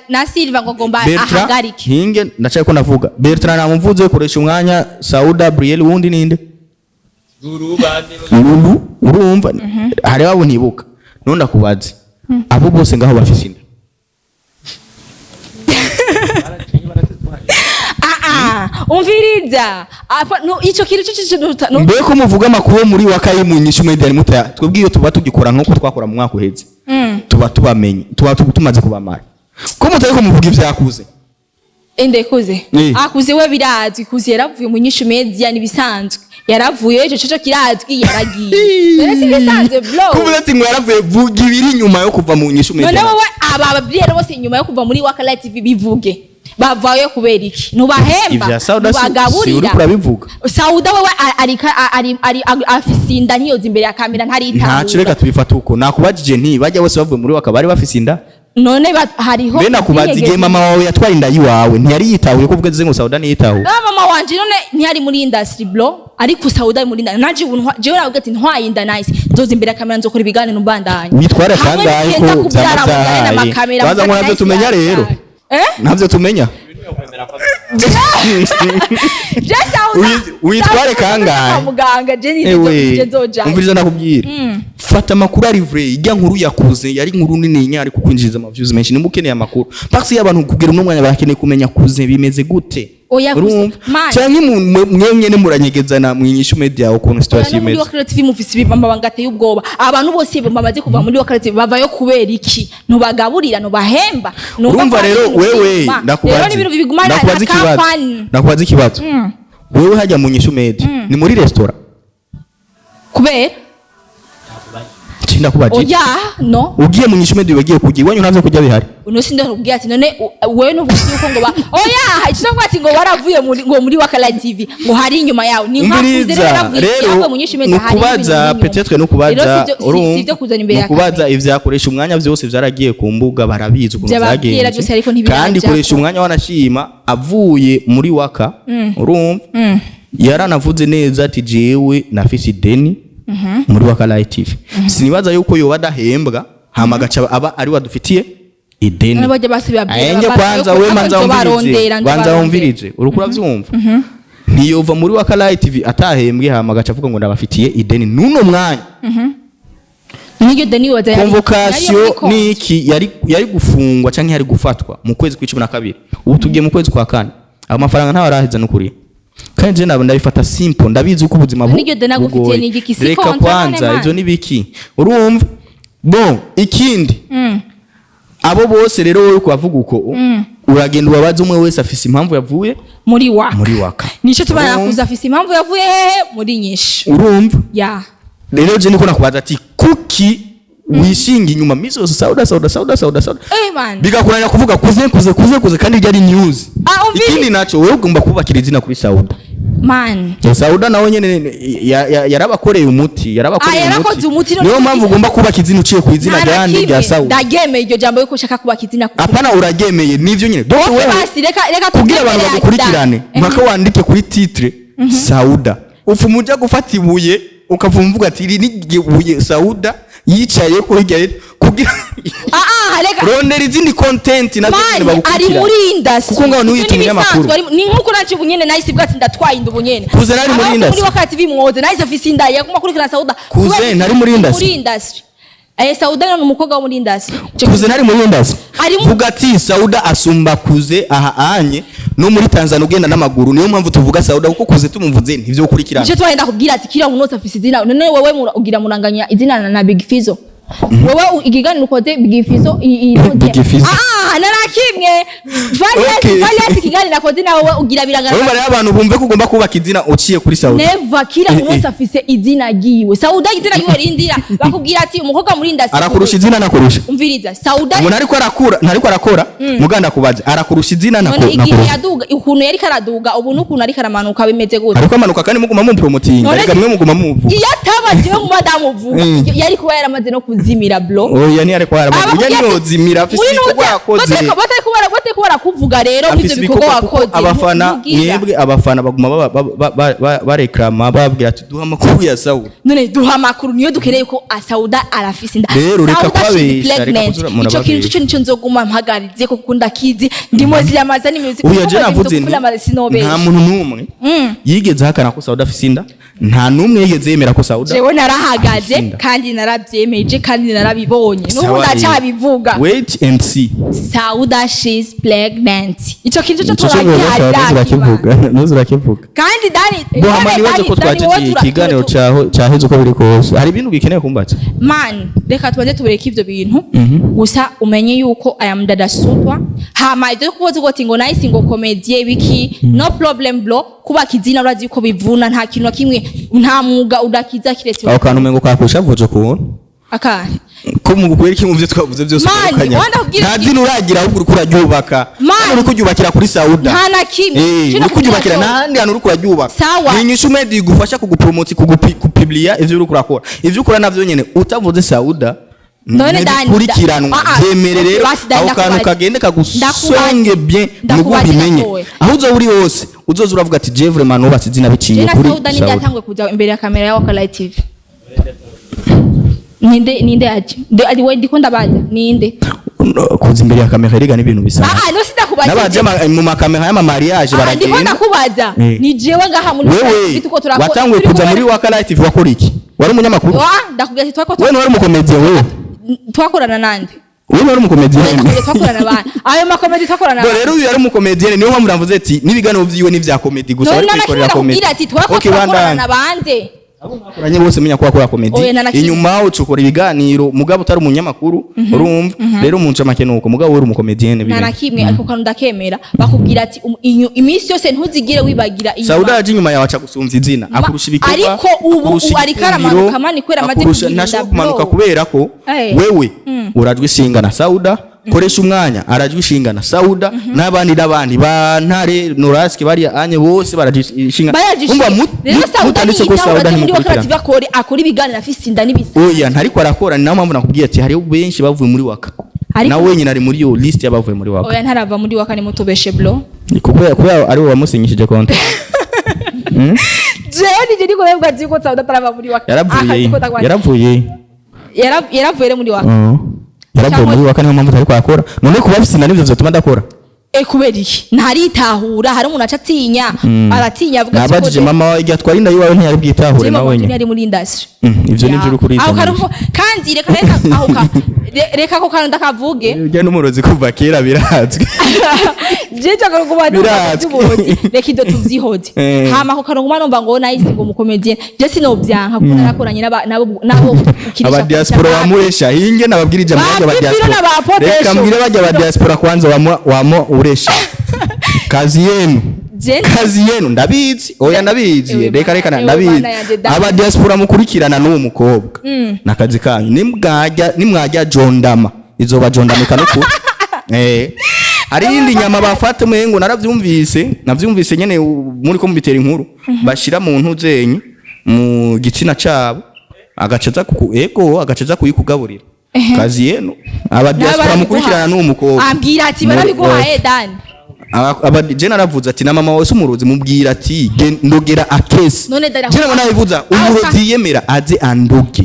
[SPEAKER 1] na Silva ngo ngomba
[SPEAKER 2] Bertrand
[SPEAKER 1] ahagarike.
[SPEAKER 2] Hinge ndacaye ko navuga Bertrand namumvuze, koresha umwanya, Sauda, Briel, wundi ninde? Lulu. Urumva hari abo ntibuka. None ndakubaze, abo bose ngaho bafise inda?
[SPEAKER 1] Ah ah, umviriza. Apa no ico kintu cyo no.
[SPEAKER 2] Mbe ko muvuga amakuru yo muri Waka y'imunyishu media mutaya, twebwe iyo tuba tugikora nk'uko twakora mu mwaka uheze, tuba tubamenye, tuba tumaze kubamara. Ko mutari ko muvuga ivyakuze?
[SPEAKER 1] Ende kuze.
[SPEAKER 2] Eh.
[SPEAKER 1] Akuze we birazwi, kuze yaravuye mu nyishu media nibisanzwe. Yaravuye, ico cyo kirazwi, yaragiye. None si bisanzwe bro?
[SPEAKER 2] Kuvuze ati ngo yaravuye, vuga ibiri nyuma yo kuva mu nyishu media.
[SPEAKER 1] None wowe aba babwira bose inyuma yo kuva muri Waka Light TV bivuge. Bavayo kubera iki? Ntubahemba,
[SPEAKER 2] Ivya Sauda si
[SPEAKER 1] ntubagaburira.
[SPEAKER 2] uriko urabivuga.
[SPEAKER 1] Sauda wewe ari afise inda, ntiyoza imbere ya kamera, ntaritahura.
[SPEAKER 2] Ntaco, reka tubifate uko nakubajije. Nti bajya bose bavuye muri Waka bari bafise inda?
[SPEAKER 1] None hariho
[SPEAKER 2] Mbe nakubaza, igihe mama wawe yatwara inda yiwawe ntiyari yitahuye? Ko uvuga ngo Sauda ntiyitahuye?
[SPEAKER 1] Ah, mama wanje none ntiyari muri industry bro, ariko Sauda ari muri industry. Nanje ubu jewe navuga ati ntwaye inda nice, nzoza imbere ya kamera, nzokora ibiganiro mbandanya.
[SPEAKER 2] Witware
[SPEAKER 1] Hamwe
[SPEAKER 2] kangahe
[SPEAKER 1] nigenda
[SPEAKER 2] ko
[SPEAKER 1] kubyara
[SPEAKER 2] vyama
[SPEAKER 1] mugane
[SPEAKER 2] vyahaye?
[SPEAKER 1] n'amakamera,
[SPEAKER 2] Baza ngo
[SPEAKER 1] mvuga
[SPEAKER 2] navyo
[SPEAKER 1] ati,
[SPEAKER 2] tumenya
[SPEAKER 1] nice.
[SPEAKER 2] rero.
[SPEAKER 1] Eh?
[SPEAKER 2] Ntabyo tumenya.
[SPEAKER 1] Je Sauda
[SPEAKER 2] Witware
[SPEAKER 1] Sauda
[SPEAKER 2] kangahe?
[SPEAKER 1] kwa muganga je
[SPEAKER 2] Ewe,
[SPEAKER 1] ni nzoja.
[SPEAKER 2] umviriza ndakubwira, fata amakuru ari vrai. Ijya nkuru yakuze yari inkuru nini nyari kukwinjiriza ama views menshi. Nimba ukeneye amakuru parce que abantu kugera uno mwanya barakeneye kumenya kuze bimeze gute.
[SPEAKER 1] Oya, Kuze,
[SPEAKER 2] Urumva?
[SPEAKER 1] man.
[SPEAKER 2] Canke mwe nyene muranyegezana mwinyishu media ukuntu situation
[SPEAKER 1] No muri
[SPEAKER 2] imeze.
[SPEAKER 1] Waka Light TV mufise ibibamba ngateye ubwoba. Abantu bose bamaze kuva muri Waka Light TV bavayo kubera iki? Ntubagaburira, ntubahemba. Numva
[SPEAKER 2] Urumva
[SPEAKER 1] ko ari
[SPEAKER 2] rero
[SPEAKER 1] ibintu
[SPEAKER 2] wewe
[SPEAKER 1] biguma.
[SPEAKER 2] ndakubaza,
[SPEAKER 1] Rero ni ibintu bigumana
[SPEAKER 2] ndakubaza
[SPEAKER 1] na
[SPEAKER 2] ikibazo,
[SPEAKER 1] company.
[SPEAKER 2] ndakubaza ikibazo. Wewe hajya mu nyishu media ni muri restaurant?
[SPEAKER 1] Kubera
[SPEAKER 2] Sindakubajije.
[SPEAKER 1] Oya, no.
[SPEAKER 2] Ugiye mu nyishu media wagiye kurya iwanyu, ntavyo kurya bihari?
[SPEAKER 1] Uno sindakubwira ati none wewe nuvuga yuko ngo ba oya icyo ndavuga ati ngo waravuye muri ngo muri Waka Light TV ngo hari inyuma yawe ni nka kuze rero
[SPEAKER 2] Umviriza
[SPEAKER 1] yaravuye
[SPEAKER 2] rero,
[SPEAKER 1] yavuye mu nyinshi media hari
[SPEAKER 2] nukubaza
[SPEAKER 1] ibintu
[SPEAKER 2] peut-être
[SPEAKER 1] Rero
[SPEAKER 2] nukubaza
[SPEAKER 1] si sivyo kuzana imbere ya
[SPEAKER 2] nukubaza
[SPEAKER 1] kamera.
[SPEAKER 2] ivyakoresha umwanya byose vyaragiye ku mbuga, barabizi ukuntu
[SPEAKER 1] Vyababwira
[SPEAKER 2] vyagenze.
[SPEAKER 1] byose, ariko ntibirajako.
[SPEAKER 2] Kandi koresha umwanya wanashima avuye muri Waka, urumva yaranavuze neza ati jewe nafise ideni muri Waka Light TV. Sinibaza yuko yoba adahembwa hama agaca aba ari wadufitiye ideni.
[SPEAKER 1] None bajya basubira
[SPEAKER 2] Aenge kwanza we manza wumvirize, banza wumvirize, uriko uravyumva? Ntiyova muri Waka Light TV atahembwe hama agaca avuga ngo ndabafitiye ideni nuno mwanya.
[SPEAKER 1] N'iryo deni waza yari
[SPEAKER 2] Convocation niki yari gufungwa canke yari gufatwa mu kwezi kw'icumi na kabiri, ubu tugiye mu kwezi kwa kane, ayo mafaranga ntawe araheza n'ukuri. Kandi je nabo ndabifata simple, ndabizi uko ubuzima
[SPEAKER 1] N'iryo deni agufitiye
[SPEAKER 2] bugoye.
[SPEAKER 1] ni igiki? Si
[SPEAKER 2] Reka
[SPEAKER 1] kontra
[SPEAKER 2] kwanza
[SPEAKER 1] none man.
[SPEAKER 2] ivyo nibiki? Urumva, bon, ikindi abo bose rero wowe kubavuga uko uragenda ubabaza, umwe wese afise impamvu yavuye
[SPEAKER 1] muri Waka.
[SPEAKER 2] Muri Waka.
[SPEAKER 1] Nico tuba
[SPEAKER 2] Urumva?
[SPEAKER 1] nakuza afise impamvu yavuye hehe muri nyinshi.
[SPEAKER 2] Urumva?
[SPEAKER 1] Ya.
[SPEAKER 2] Rero je niko nakubaza ati kuki wishinga inyuma misi yose Sauda, Sauda, Sauda, Sauda, Sauda,
[SPEAKER 1] Eh man.
[SPEAKER 2] bigakuranya kuvuga kuze kuze kuze kuze kandi ryari news.
[SPEAKER 1] Ah, umviri.
[SPEAKER 2] Ikindi naco, wewe ugomba kubakira izina kuri Sauda.
[SPEAKER 1] Man.
[SPEAKER 2] Sauda nawe nyene yarabakoreye umuti, yarabakoreye.
[SPEAKER 1] Ah, yarakoze umuti, none
[SPEAKER 2] Niyo mpamvu ugomba kubaka izina uciye ku izina
[SPEAKER 1] Nta na
[SPEAKER 2] ryandi
[SPEAKER 1] kimwe.
[SPEAKER 2] rya Sauda.
[SPEAKER 1] Ndagemeye iryo jambo yuko ushaka kubaka izina
[SPEAKER 2] Apana, uragemeye nivyo nyene. Donc
[SPEAKER 1] Okay,
[SPEAKER 2] wewe
[SPEAKER 1] basi reka
[SPEAKER 2] kugira abantu
[SPEAKER 1] tubyemere.
[SPEAKER 2] bagukurikirane
[SPEAKER 1] Eh.
[SPEAKER 2] mpaka wandike kuri titre Sauda, upfuma uja gufata ibuye ukavuma uvuga ati iri ni ibuye Sauda yicaye kuri rya kugira
[SPEAKER 1] Ah ah, reka.
[SPEAKER 2] Rondera izindi content nazo nyene
[SPEAKER 1] Man, ari
[SPEAKER 2] bagukurikirane.
[SPEAKER 1] muri industry.
[SPEAKER 2] Kuko ngaho ntiwiyita
[SPEAKER 1] Ibyo ni
[SPEAKER 2] umunyamakuru.
[SPEAKER 1] ibisanzwe, ni nkuko naje ubu nyene nahise ibwa ati ndatwaye inda ubu nyene.
[SPEAKER 2] Kuze nari muri
[SPEAKER 1] Abose
[SPEAKER 2] industry.
[SPEAKER 1] Muri Waka TV mwoze nahise afise inda yaguma kurikirana Sauda.
[SPEAKER 2] Kuze
[SPEAKER 1] Kubera
[SPEAKER 2] nari muri industry.
[SPEAKER 1] Muri industry. Sauda ni umukobwa wo muri industry.
[SPEAKER 2] Kuze ntari muri industry. Vuga ati Sauda asumba Kuze aha anye no muri Tanzania ugenda n'amaguru. Niyo mpamvu tuvuga Sauda, kuko Kuze tumuvuze ntivyo kurikirana.
[SPEAKER 1] Icyo twahenda kubwira ati kila umuntu wese afise izina. None wewe ugira muranganya izina na Big Fizzo? Wewe ikiganiro ukoze Big Fizzo
[SPEAKER 2] Big Fizzo.
[SPEAKER 1] Ah, narakimwe Various.
[SPEAKER 2] Okay.
[SPEAKER 1] Various ikiganiro akoze nawe ugira birangana.
[SPEAKER 2] Urumva rero abantu bumve ko ugomba kubaka izina uciye kuri Sauda.
[SPEAKER 1] Never. Kila umuntu wese afise izina ryiwe. Sauda izina ryiwe rindira bakubwira ati umukobwa muri industry.
[SPEAKER 2] Arakurusha izina, nakurusha?
[SPEAKER 1] Umviriza, Sauda.
[SPEAKER 2] Umuntu ariko arakura, ntariko arakora muganda kubaza, arakurusha izina?
[SPEAKER 1] None igihe
[SPEAKER 2] Nakurusha?
[SPEAKER 1] yaduga, ukuntu yariko araduga ubu n'ukuntu ariko aramanuka bimeze gute?
[SPEAKER 2] Ariko amanuka kandi muguma mumpromotinga.
[SPEAKER 1] None
[SPEAKER 2] Reka mwe muguma muvuga.
[SPEAKER 1] Iyo ataba jewe nguma ndamuvuga, yari kuba yaramaze no kuzimira, bro.
[SPEAKER 2] Oya, ntiyariko yaramanuka.
[SPEAKER 1] Abakubwira
[SPEAKER 2] Ujya
[SPEAKER 1] ati,
[SPEAKER 2] niyozimira, afise ibikorwa yakoze.
[SPEAKER 1] Batari barakuvuga rero muri
[SPEAKER 2] Afise
[SPEAKER 1] ivyo bikorwa
[SPEAKER 2] ibikorwa, kuko
[SPEAKER 1] wakoze.
[SPEAKER 2] abafana
[SPEAKER 1] Ntubwira.
[SPEAKER 2] mwebwe abafana baguma bareklama, babwira ati duha amakuru ya Sauda.
[SPEAKER 1] None duha amakuru, niyo dukeneye ko Sauda arafise inda.
[SPEAKER 2] Rero reka
[SPEAKER 1] Sauda, she's
[SPEAKER 2] kubabesha, reka
[SPEAKER 1] pregnant.
[SPEAKER 2] kuzura
[SPEAKER 1] Ico kintu
[SPEAKER 2] murababesha.
[SPEAKER 1] cyo nico nzoguma mpagarize ko kuko ndakizi, ndimo ziramaza ni music.
[SPEAKER 2] Oya, je navuze nti nta muntu n'umwe yigeze ahakana ko Sauda afise inda, nta n'umwe yigeze yemera ko Sauda
[SPEAKER 1] Jewe narahagaze
[SPEAKER 2] afise inda.
[SPEAKER 1] kandi narabyemeje kandi narabibonye n'ubu
[SPEAKER 2] Sawa rero.
[SPEAKER 1] ndacyabivuga.
[SPEAKER 2] Wait and see.
[SPEAKER 1] Sauda, she's pregnant. Ico kintu cyo
[SPEAKER 2] Ico cyo
[SPEAKER 1] turagihagarika.
[SPEAKER 2] ntuzurakivuga.
[SPEAKER 1] Kandi Dani,
[SPEAKER 2] Bohama,
[SPEAKER 1] none
[SPEAKER 2] nibaze
[SPEAKER 1] Dani,
[SPEAKER 2] ko
[SPEAKER 1] Dani, wowe
[SPEAKER 2] twajeje ikiganiro caho caheze uko biri kose hari ibintu gikeneye kumbaza.
[SPEAKER 1] Man, reka tubanze tubereke ivyo bintu gusa, umenye yuko aya mdadasutwa. Hama ibyo kuvuga ngo ati ngo nice, ngo comedie biki, no problem, bro. Kubaka izina urazi yuko bivuna. Nta kintu na kimwe, nta mwuga udakiza kiretse
[SPEAKER 2] Aho kantu umengo kakushavuje ukuntu.
[SPEAKER 1] Akahe?
[SPEAKER 2] Ko mu kubera iki mu byo twavuze byose
[SPEAKER 1] Man,
[SPEAKER 2] ugarukanya?
[SPEAKER 1] wanda kubwira
[SPEAKER 2] Nta zina uragira, ahubwo uriko uraryubaka.
[SPEAKER 1] Man.
[SPEAKER 2] Hano uriko uryubakira kuri Sauda.
[SPEAKER 1] Nta na kimwe.
[SPEAKER 2] Eh,
[SPEAKER 1] Cyo
[SPEAKER 2] uriko uryubakira
[SPEAKER 1] nakubwira.
[SPEAKER 2] n'ahandi hantu uriko uraryubaka.
[SPEAKER 1] Sawa.
[SPEAKER 2] Ni inyishu media igufasha kugupromota, kupublia ivyo uriko urakora. Ivyo ukora navyo nyene utavuze Sauda
[SPEAKER 1] None Dani,
[SPEAKER 2] ntibikurikiranwa.
[SPEAKER 1] ah, ah,
[SPEAKER 2] Vyemere rero
[SPEAKER 1] basi Dani,
[SPEAKER 2] aho kantu
[SPEAKER 1] ndakubaza.
[SPEAKER 2] kagende kagusonge bien, nubwo
[SPEAKER 1] Ndakubaza
[SPEAKER 2] ubimenye.
[SPEAKER 1] gatoya.
[SPEAKER 2] Aho uzoba uri hose uzoza uravuga ati je vraiment nubatse izina biciye
[SPEAKER 1] Jena
[SPEAKER 2] kuri
[SPEAKER 1] Sauda ninde
[SPEAKER 2] Sauda.
[SPEAKER 1] yatanguye kuja imbere ya kamera ya Waka TV? Ninde? Ninde yaje? Nde ari we ndiko ndabaza, ninde?
[SPEAKER 2] Kuza imbere ya kamera erega n'ibintu bisanzwe.
[SPEAKER 1] Ah ah, no, sindakubaza.
[SPEAKER 2] N'abaje mu makamera y'ama mariage
[SPEAKER 1] Ah, ndiko
[SPEAKER 2] baragenda.
[SPEAKER 1] ndakubaza. Ni jewe ngaha muri
[SPEAKER 2] Wewe
[SPEAKER 1] tuko turakora
[SPEAKER 2] watanguye
[SPEAKER 1] turi
[SPEAKER 2] kuza
[SPEAKER 1] kumwe.
[SPEAKER 2] muri Waka Light TV wakora iki? Wari umunyamakuru?
[SPEAKER 1] Wa, ndakubwira ati twako
[SPEAKER 2] Wewe wari umukomediye wewe?
[SPEAKER 1] Twakorana nande?
[SPEAKER 2] Wewe wari umukomediye?
[SPEAKER 1] Ndakubwira twakorana abantu ayo makomedi twakorana.
[SPEAKER 2] Bo rero uyu yari umukomediye, niyo mpamvu navuze ati n'ibiganiro vyiwe ni vya comedy gusa,
[SPEAKER 1] None
[SPEAKER 2] bari kwikorera comedy.
[SPEAKER 1] nakubwira ati twako
[SPEAKER 2] Okay,
[SPEAKER 1] twakorana
[SPEAKER 2] bandanye.
[SPEAKER 1] bande?
[SPEAKER 2] Mwakoranye bose, menya ko wakora comedy.
[SPEAKER 1] Oya, nta na kimwe.
[SPEAKER 2] Inyuma ucukora ibiganiro mugabo utari umunyamakuru, urumva rero mu ncamake nuko mugabo uri umukomediye.
[SPEAKER 1] Nta na kimwe, ariko kantu ndakemera, bakubwira ati iminsi yose ntuzigire wibagira inyuma.
[SPEAKER 2] Sauda yaje inyuma yawe aca gusumvya izina, akurusha ibikorwa,
[SPEAKER 1] Ariko ubu
[SPEAKER 2] akurusha
[SPEAKER 1] ubu ariko
[SPEAKER 2] igikundiro,
[SPEAKER 1] aramanuka, mani, kubera amaze
[SPEAKER 2] akurusha
[SPEAKER 1] kugira
[SPEAKER 2] ntashobora
[SPEAKER 1] inda,
[SPEAKER 2] kumanuka
[SPEAKER 1] bro.
[SPEAKER 2] kubera ko wewe urajwe ishinga na Sauda. Koresha umwanya, arajwe ishinga na Sauda n'abandi n'abandi ba Ntare Noraski bariya anye bose barajwe ishinga.
[SPEAKER 1] Barajishinga.
[SPEAKER 2] Umva
[SPEAKER 1] Rero Sauda
[SPEAKER 2] mutanditse ko
[SPEAKER 1] niyitaho
[SPEAKER 2] Sauda
[SPEAKER 1] aje muri Waka
[SPEAKER 2] ntimukurikirana.
[SPEAKER 1] TV akora ibiganiro afise inda n'ibisa.
[SPEAKER 2] Oya, ntariko arakora. Ni nayo mpamvu nakubwiye ati hariho benshi bavuye muri Waka.
[SPEAKER 1] Ariko
[SPEAKER 2] Nawe wenyine ari muri iyo list y'abavuye muri Waka.
[SPEAKER 1] Oya, ntarava muri Waka, nimutubeshe, bro.
[SPEAKER 2] Kubera ari we wamusinyishije konti.
[SPEAKER 1] Jewe nije ndiko ndavuga ati ko Sauda atarava muri Waka.
[SPEAKER 2] Yaravuye.
[SPEAKER 1] Aha, ndiko ndagwa-
[SPEAKER 2] Yaravuye.
[SPEAKER 1] Yaravuye rero muri Waka.
[SPEAKER 2] Yaravuye muri Waka, niyo mpamvu atariko arakora. None kuba afise inda nivyo vyotuma adakora?
[SPEAKER 1] E, kubera iki? Ntaritahura. Hari umuntu aca atinya, aratinya avuga ati
[SPEAKER 2] Nabajije mama wawe igihe atwara inda yiwawe ntiyari bwitahure
[SPEAKER 1] Jewe
[SPEAKER 2] na
[SPEAKER 1] mama
[SPEAKER 2] wenyine.
[SPEAKER 1] yari muri industry.
[SPEAKER 2] Ivyo nivyo uri
[SPEAKER 1] Aho
[SPEAKER 2] kuritanisha.
[SPEAKER 1] kandi reka aho ka reka ako kantu ndakavuge.
[SPEAKER 2] Urya n'umurozi kuva kera birazwi.
[SPEAKER 1] Je cyangwa kuba
[SPEAKER 2] Birazwi.
[SPEAKER 1] by'uburozi, reka ibyo tuvyihoze. Hama ako kantu nguma numva ngo nice, ngo umukomediye, je sinobyanka kuko narakoranye nabo ukirisha.
[SPEAKER 2] Aba diaspora wamuresha hinge nababwira ijambo
[SPEAKER 1] Ba
[SPEAKER 2] bajya aba
[SPEAKER 1] Pipiro
[SPEAKER 2] diaspora.
[SPEAKER 1] na ba Potesho.
[SPEAKER 2] Reka mbwire bajya aba diaspora kwanza wamo uresha kazi yenu. Kazi yenu ndabizi, oya ndabizi.
[SPEAKER 1] Ewe
[SPEAKER 2] Reka reka
[SPEAKER 1] Mana, ewe
[SPEAKER 2] ndabizi.
[SPEAKER 1] Mana yanje, data.
[SPEAKER 2] Aba diaspora mukurikirana n'uwo mukobwa nakazi kanyu, nimwajya jondama izoba jondamika nukuri. Hari iyindi nyama bafata mwengo naravyumvise, navyumvise nyene muri ko mubitera inkuru, bashira mu ntuzenye mu gitsina cabo agacaza kuku ego agacaza kuyikugaburira. Kazi yenu aba diaspora mukurikirana n'uwo mukobwa.
[SPEAKER 1] Ambwira ati barabiguhaye, Dani.
[SPEAKER 2] Aba je naravuze ati na mama wawe si umurozi, mubwira ati ndogera akesi.
[SPEAKER 1] None dada-
[SPEAKER 2] Je nabona nabivuza umurozi yemera aze andoge.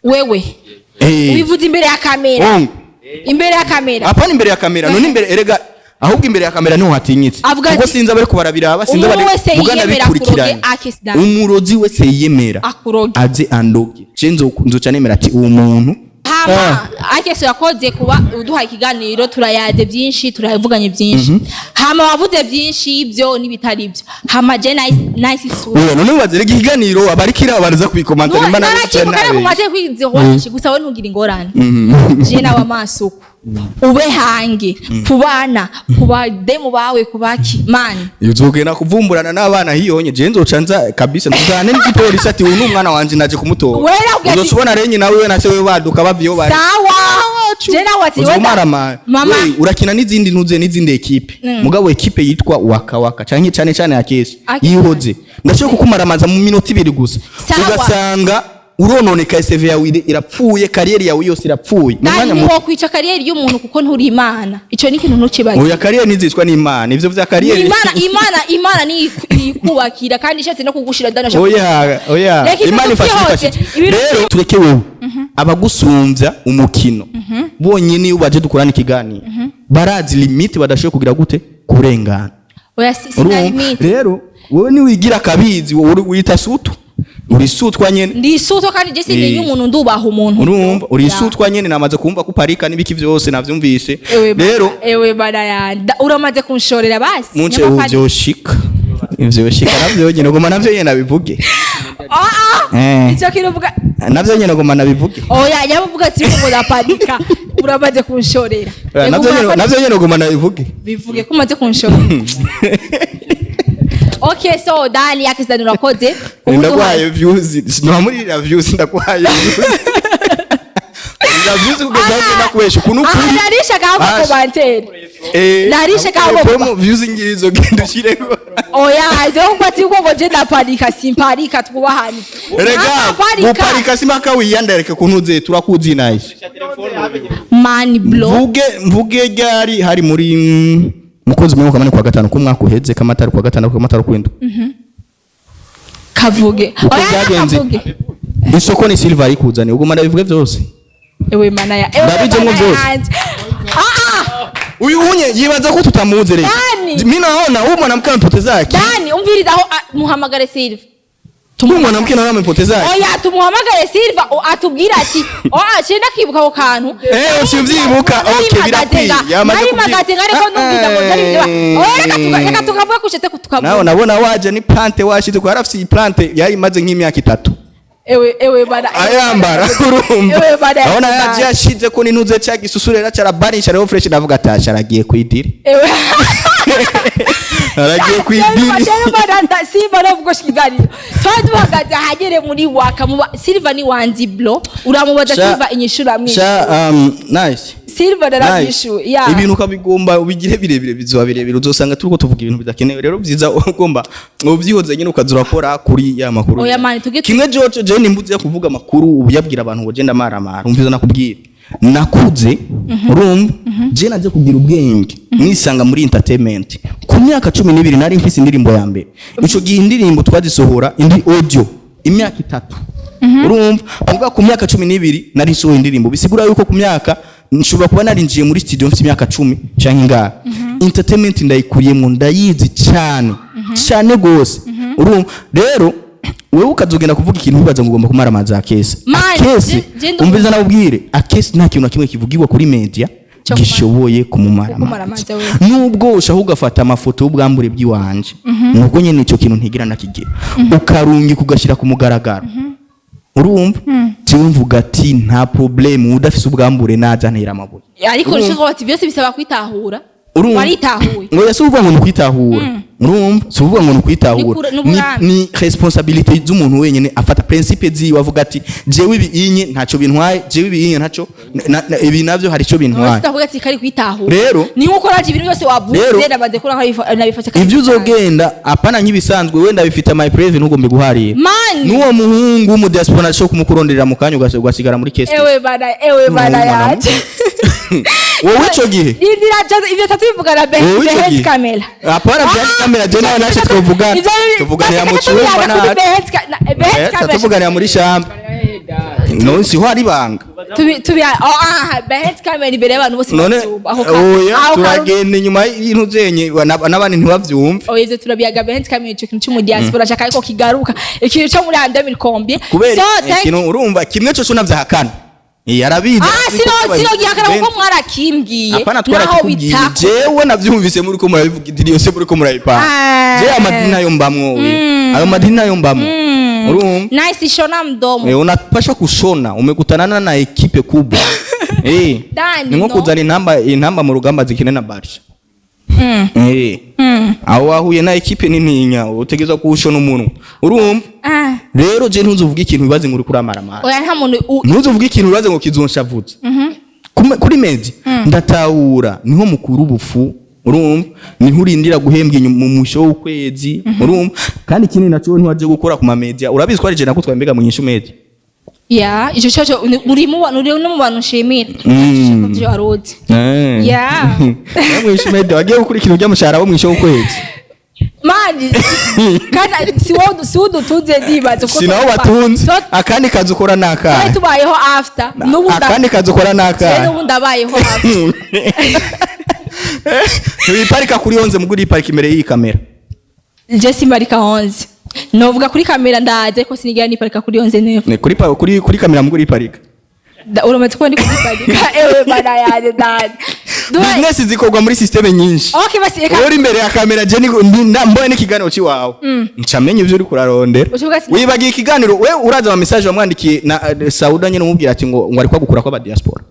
[SPEAKER 1] Wewe ubivuze imbere ya kamera?
[SPEAKER 2] Ongo.
[SPEAKER 1] Imbere ya kamera?
[SPEAKER 2] Apana imbere ya kamera, none imbere erega ahubwo imbere ya kamera niho hatinyitse.
[SPEAKER 1] Avuga
[SPEAKER 2] Kuko
[SPEAKER 1] ati,
[SPEAKER 2] sinzi abari kubarabiraba, sinzi
[SPEAKER 1] umuntu
[SPEAKER 2] abari
[SPEAKER 1] wese
[SPEAKER 2] mugana
[SPEAKER 1] yiyemera
[SPEAKER 2] bikurikiranye.
[SPEAKER 1] akuroge akesi Dani.
[SPEAKER 2] Umurozi wese yiyemera
[SPEAKER 1] Akuroge.
[SPEAKER 2] aze andoge, je nzoca nemera ati uwo muntu.
[SPEAKER 1] Hama akeso yakoze kuba uduha ikiganiro, turayaze byinshi, turavuganye byinshi. Hama wavuze byinshi ibyo n'ibitari byo. Hama je nice nice su.
[SPEAKER 4] Oya, none ubaze rega ikiganiro abarikira baraza kubikomanta nimba
[SPEAKER 1] Narakibuka ariko maze kwizihoshi gusa, we ntugire ingorane. Je nawe amasuku ube hange kubana kubademu bawe kubaki man.
[SPEAKER 4] Uzogenda kuvumburana n'abana hiyonye, je nzoca nza kabisa ntuzane n'igipolisi ati uyu ni umwana wanje, naje kumutora.
[SPEAKER 1] Wera ubwo ati-
[SPEAKER 4] Uzocubona rero nyina wiwe na se we baduka bavyo bari.
[SPEAKER 1] Sawa, je nawe ati wenda
[SPEAKER 4] Uzomarama.
[SPEAKER 1] Mama.
[SPEAKER 4] We urakina n'izindi ntuze n'izindi ekipe, mugabo ekipe yitwa Waka Waka canke cane cane Akesi
[SPEAKER 1] Akesi.
[SPEAKER 4] yihoze, ndashobora kukumaramaza mu minota 2 gusa,
[SPEAKER 1] Sawa.
[SPEAKER 4] ugasanga urononeka, CV yawe irapfuye, carrière yawe yose irapfuye mu
[SPEAKER 1] Kandi
[SPEAKER 4] mwanya muto.
[SPEAKER 1] niho kwica carrière y'umuntu kuko nturi Imana, ico ni ikintu ntukibaze.
[SPEAKER 4] Oya, carrière ntizicwa n'Imana, ivyo vya carrière.
[SPEAKER 1] Imana, Imana, Imana ni ikubakira kandi ishatse no kugushira dana.
[SPEAKER 4] Oya, oya.
[SPEAKER 1] Reka ibintu
[SPEAKER 4] Imana ifashe
[SPEAKER 1] byose,
[SPEAKER 4] ifashe.
[SPEAKER 1] ibintu
[SPEAKER 4] Rero tureke wewe abagusumvya umukino bonyine, iyo baje dukorana ikiganiro barazi limite badashoboye kugira gute kurengana.
[SPEAKER 1] Oya, si
[SPEAKER 4] Urumva?
[SPEAKER 1] limite.
[SPEAKER 4] Rero wowe niwigira akabizi, wowe wita sutu, uri sutwa nyene.
[SPEAKER 1] Ndi suto kandi je sindinya umuntu, ndubaha umuntu.
[SPEAKER 4] Urumva uri
[SPEAKER 1] Ya.
[SPEAKER 4] sutwa nyene, namaze kumva ko uparika n'ibiki vyose navyumvise.
[SPEAKER 1] Ewe
[SPEAKER 4] Rero
[SPEAKER 1] ewe bana yanda uramaze kunshorera basi.
[SPEAKER 4] munce
[SPEAKER 1] Nyamara kandi-
[SPEAKER 4] uvyoshika, ivyoshika navyo nyene goma navyo nyene nabivuge.
[SPEAKER 1] Ah ah. Icyo kintu uvuga.
[SPEAKER 4] Navyo nyene goma nabivuge.
[SPEAKER 1] Oya, yavuga ati ngo ndapanika, uramaze kunshorera. Reka
[SPEAKER 4] Navyo nyene navyo nyene goma nabivuge.
[SPEAKER 1] Bivuge ko umaze kunshorera. Okay, so Dani akizani urakoze.
[SPEAKER 4] Ndaguhaye views, sinamurira views, ndaguhaye views. Ndavuze kugeza aho ugenda kubesha ukuntu
[SPEAKER 1] Aha
[SPEAKER 4] ukuri.
[SPEAKER 1] narisha kaho
[SPEAKER 4] Basha.
[SPEAKER 1] commentaire. Narishe kaho.
[SPEAKER 4] Promo views ngizo genda ushireko.
[SPEAKER 1] Oya, ibyo kuko ati ngo je ndaparika, simparika, twubahane.
[SPEAKER 4] Rega
[SPEAKER 1] Ntaparika.
[SPEAKER 4] guparika simaka wiyandarike kuntu uze turakuzi nice.
[SPEAKER 1] Man blow.
[SPEAKER 4] Mvuge mvuge ryari hari muri mukozi mwe kamane kwa gatanu k'umwaka uheze kamatari kwa gatanu kamatari kwindwi.
[SPEAKER 1] Kavuge.
[SPEAKER 4] Uko
[SPEAKER 1] Oya,
[SPEAKER 4] byagenze.
[SPEAKER 1] kavuge.
[SPEAKER 4] Isoko ni silver ikuzaniye ubwo ndabivuge byose.
[SPEAKER 1] Ewe mana ya ewe
[SPEAKER 4] Ndabijemwo
[SPEAKER 1] mana
[SPEAKER 4] vyose.
[SPEAKER 1] yanje. Ah ah.
[SPEAKER 4] Uyu unye yibaza ko tutamuzi rero.
[SPEAKER 1] Dani.
[SPEAKER 4] Mimi naona huyu mwanamke amepoteza akili.
[SPEAKER 1] Dani umviriza aho muhamagare Silva.
[SPEAKER 4] Huyu mwanamke naona amepoteza akili.
[SPEAKER 1] Oya, tumuhamagare Silva atubwire ati oya cyenda kibuka ako kantu.
[SPEAKER 4] Usivyibuka, okay, birakwiye. Yamaze
[SPEAKER 1] nari
[SPEAKER 4] kubyibuka.
[SPEAKER 1] magaze ariko numvise ngo ntari byo. Oya, reka tukavuga kushete tukavuga.
[SPEAKER 4] Nawe nabona waje ni plante washize ko yarafise iyi plante yari imaze nk'imyaka 3.
[SPEAKER 1] Ewe ewe bana
[SPEAKER 4] Ayambara urumva.
[SPEAKER 1] Ewe bana.
[SPEAKER 4] Abona yaje yashize ko nintuze cya gisusurera cyarabarisha rero fresh, ndavuga ati asharagiye kwidiri.
[SPEAKER 1] Ewe.
[SPEAKER 4] Aragiye kwidiri.
[SPEAKER 1] Silva navuga shikiganiro twari duhagaze ahagere muri waka muba Silva ni wanzi blo uramubaza. Silva inyishura amwishyura.
[SPEAKER 4] Sha, nice.
[SPEAKER 1] Silva
[SPEAKER 4] Nice.
[SPEAKER 1] naramwishuye ya.
[SPEAKER 4] Ibintu ukabigomba ubigire birebire bizoba birebire, uzosanga turiko tuvuga ibintu bidakenewe. Rero byiza ugomba ubyihoze nyine ukaza urakora kuri ya makuru.
[SPEAKER 1] Oya, mani, tuge
[SPEAKER 4] kimwe jojo je nimbuze yo kuvuga amakuru ubuyabwira abantu ngo je ndamaramara, umviza nakubwira nakuze urumva je naje kugira ubwenge nisanga muri entertainment ku myaka 12 nari mfise indirimbo ya mbere. Ico gihe indirimbo twazisohora indi audio imyaka 3, urumva muga ku myaka 12 nari nsohoye indirimbo, bisigura yuko ku myaka nshobora kuba narinjiye muri studio mfite imyaka 10 canke ingahe. Entertainment ndayikuriyemwo, ndayizi cyane cyane gose, urumva. Rero wewe ukazogenda kuvuga ikintu wibaza ngo ugomba kumaramaza Akesi.
[SPEAKER 1] Man,
[SPEAKER 4] Akesi
[SPEAKER 1] je ndumva-
[SPEAKER 4] umviza nabubwire, Akesi nta kintu na kimwe kivugirwa kuri media
[SPEAKER 1] Cyo
[SPEAKER 4] gishoboye kumumaramaza.
[SPEAKER 1] Kumumaramaza wewe.
[SPEAKER 4] Nubwo ushaka ugafata amafoto y'ubwambure bw'iwanje, nubwo nyene ico kintu ntigira nakigira, ukarungika ugashyira ku mugaragaro, urumva jewe mvuga ati nta problème, udafise ubwambure naza ntera amabuye.
[SPEAKER 1] Ariko
[SPEAKER 4] Urumva?
[SPEAKER 1] nshaka bati byose bisaba kwitahura.
[SPEAKER 4] Urumva?
[SPEAKER 1] Waritahuye.
[SPEAKER 4] Ngo si uvuga ngo ni ukwitahura, urumva si uvuga ngo ni ukwitahura.
[SPEAKER 1] Ni n'uburambe.
[SPEAKER 4] Ni responsabilité z'umuntu wenyine, afata principe ziwe avuga ati jewe ibi inye ntacyo bintwaye, jewe ibi inye ntacyo ibi navyo hari icyo bintwaye.
[SPEAKER 1] Utavuga ati kari kwitahura.
[SPEAKER 4] Rero-
[SPEAKER 1] Ni nkuko raje ibintu byose wavuze
[SPEAKER 4] Rero-
[SPEAKER 1] namaze kuri aho nabifashe kari
[SPEAKER 4] Ivyo
[SPEAKER 1] kwitahura.
[SPEAKER 4] uzogenda apana nk'ibisanzwe wenda bifite my private ntugombe guharira.
[SPEAKER 1] Man.
[SPEAKER 4] N'uwo muhungu w'umu diaspora ashobora kumukuronderera mu kanya ugasigara muri case.
[SPEAKER 1] Ewe bana, ewe bana yanje.
[SPEAKER 4] Wowe ico gihe
[SPEAKER 1] Indira ivyo tatu bivugana
[SPEAKER 4] Wowe ico
[SPEAKER 1] behind
[SPEAKER 4] gihe
[SPEAKER 1] camera.
[SPEAKER 4] Apana behind camera, je nawe nace twovugana, tuvuganira mu cyumba nacu.
[SPEAKER 1] Behind camera.
[SPEAKER 4] Tuvuganira muri shamba none siho hari ibanga.
[SPEAKER 1] Tubi tubi oh ah behind camera imbere y'abantu bose
[SPEAKER 4] None
[SPEAKER 1] bavyumva. Aho
[SPEAKER 4] oya
[SPEAKER 1] aho
[SPEAKER 4] turagenda inyuma y'intu zenye n'abandi ntibavyumve.
[SPEAKER 1] Oya, ivyo turabiyaga behind camera. Ico kintu c'umu diaspora shaka ariko kigaruka ikintu co muri 2000 combien.
[SPEAKER 4] Kubera
[SPEAKER 1] So thank
[SPEAKER 4] ikintu urumva kimwe cyo navyahakana. Eh, arabizi.
[SPEAKER 1] Ah, sinogihakana kuko mwarakimbwiye.
[SPEAKER 4] Apana,
[SPEAKER 1] Naho
[SPEAKER 4] twarakikubwiye.
[SPEAKER 1] bitako.
[SPEAKER 4] Jewe navyumvise muri ko murabivuga, idiri yose muri ko murabipanga.
[SPEAKER 1] Ah.
[SPEAKER 4] Je amadini nayo mbamwo, we ayo madini nayo mbamwo, urumva?
[SPEAKER 1] Nice, shona mdomo.
[SPEAKER 4] Eh, unapashwa kushona, umekutanana na équipe kubwa, eh.
[SPEAKER 1] Dani,
[SPEAKER 4] Ni nko
[SPEAKER 1] no.
[SPEAKER 4] kuzana intamba mu rugamba zikina na Barca. Eh, aho wahuye na équipe nininya, utegerezwa kuwushona umunwa, urumva?
[SPEAKER 1] Ah.
[SPEAKER 4] Rero je ntuzuvuga ikintu wibaze ngo uri kuramaramara.
[SPEAKER 1] Oya, nta muntu
[SPEAKER 4] Ntuzuvuge ikintu wibaze ngo kizonshavuza. Kuri media ndatahura, niho mukuru ubufu, urumva? Niho urindira guhembwa inyuma mu musho w'ukwezi, urumva? Kandi ikindi naco, ntiwaje gukora ku ma media, urabizi ko ari je nakutwaye mbega mu nyishu media.
[SPEAKER 1] Ya, ico cyo uri no mu bantu nshimira. Ivyo aruzi. Yeah.
[SPEAKER 4] Nawe mu nyishu media wagiye gukurikira urya mushahara wo mu musho w'ukwezi.
[SPEAKER 1] Mani, kandi si wowe dutunze, ndibaza kuko
[SPEAKER 4] Si nawo batunze. Akandi kazi ukora
[SPEAKER 1] twari
[SPEAKER 4] nakahe?
[SPEAKER 1] tubayeho after n'ubu
[SPEAKER 4] Akandi kazi ukora nakahe?
[SPEAKER 1] n'ubu ndabayeho after.
[SPEAKER 4] Ntiwiparika kuri 11, mugo uriparika imbere y'iyi kamera.
[SPEAKER 1] Je simbarika 11, novuga kuri kamera ndaje ko sinigera niparika kuri 11 neuf.
[SPEAKER 4] Ni kuri kuri kamera, mugo uriparika.
[SPEAKER 1] Uramaze kubona ndi kugiparika, ewe bana yanjye dani.
[SPEAKER 4] Business zikorwa muri système nyinshi.
[SPEAKER 1] Okay, basi reka.
[SPEAKER 4] Uri imbere ya kamera, je mbone n'ikiganiro ciwawe, nca menya ivyo uri kurarondera.
[SPEAKER 1] Ukivuga ati-
[SPEAKER 4] Wibagiye ikiganiro, we uraza ama message wamwandikiye na Sauda nyene, umubwira ati ngo ari kwagukura kwa diaspora.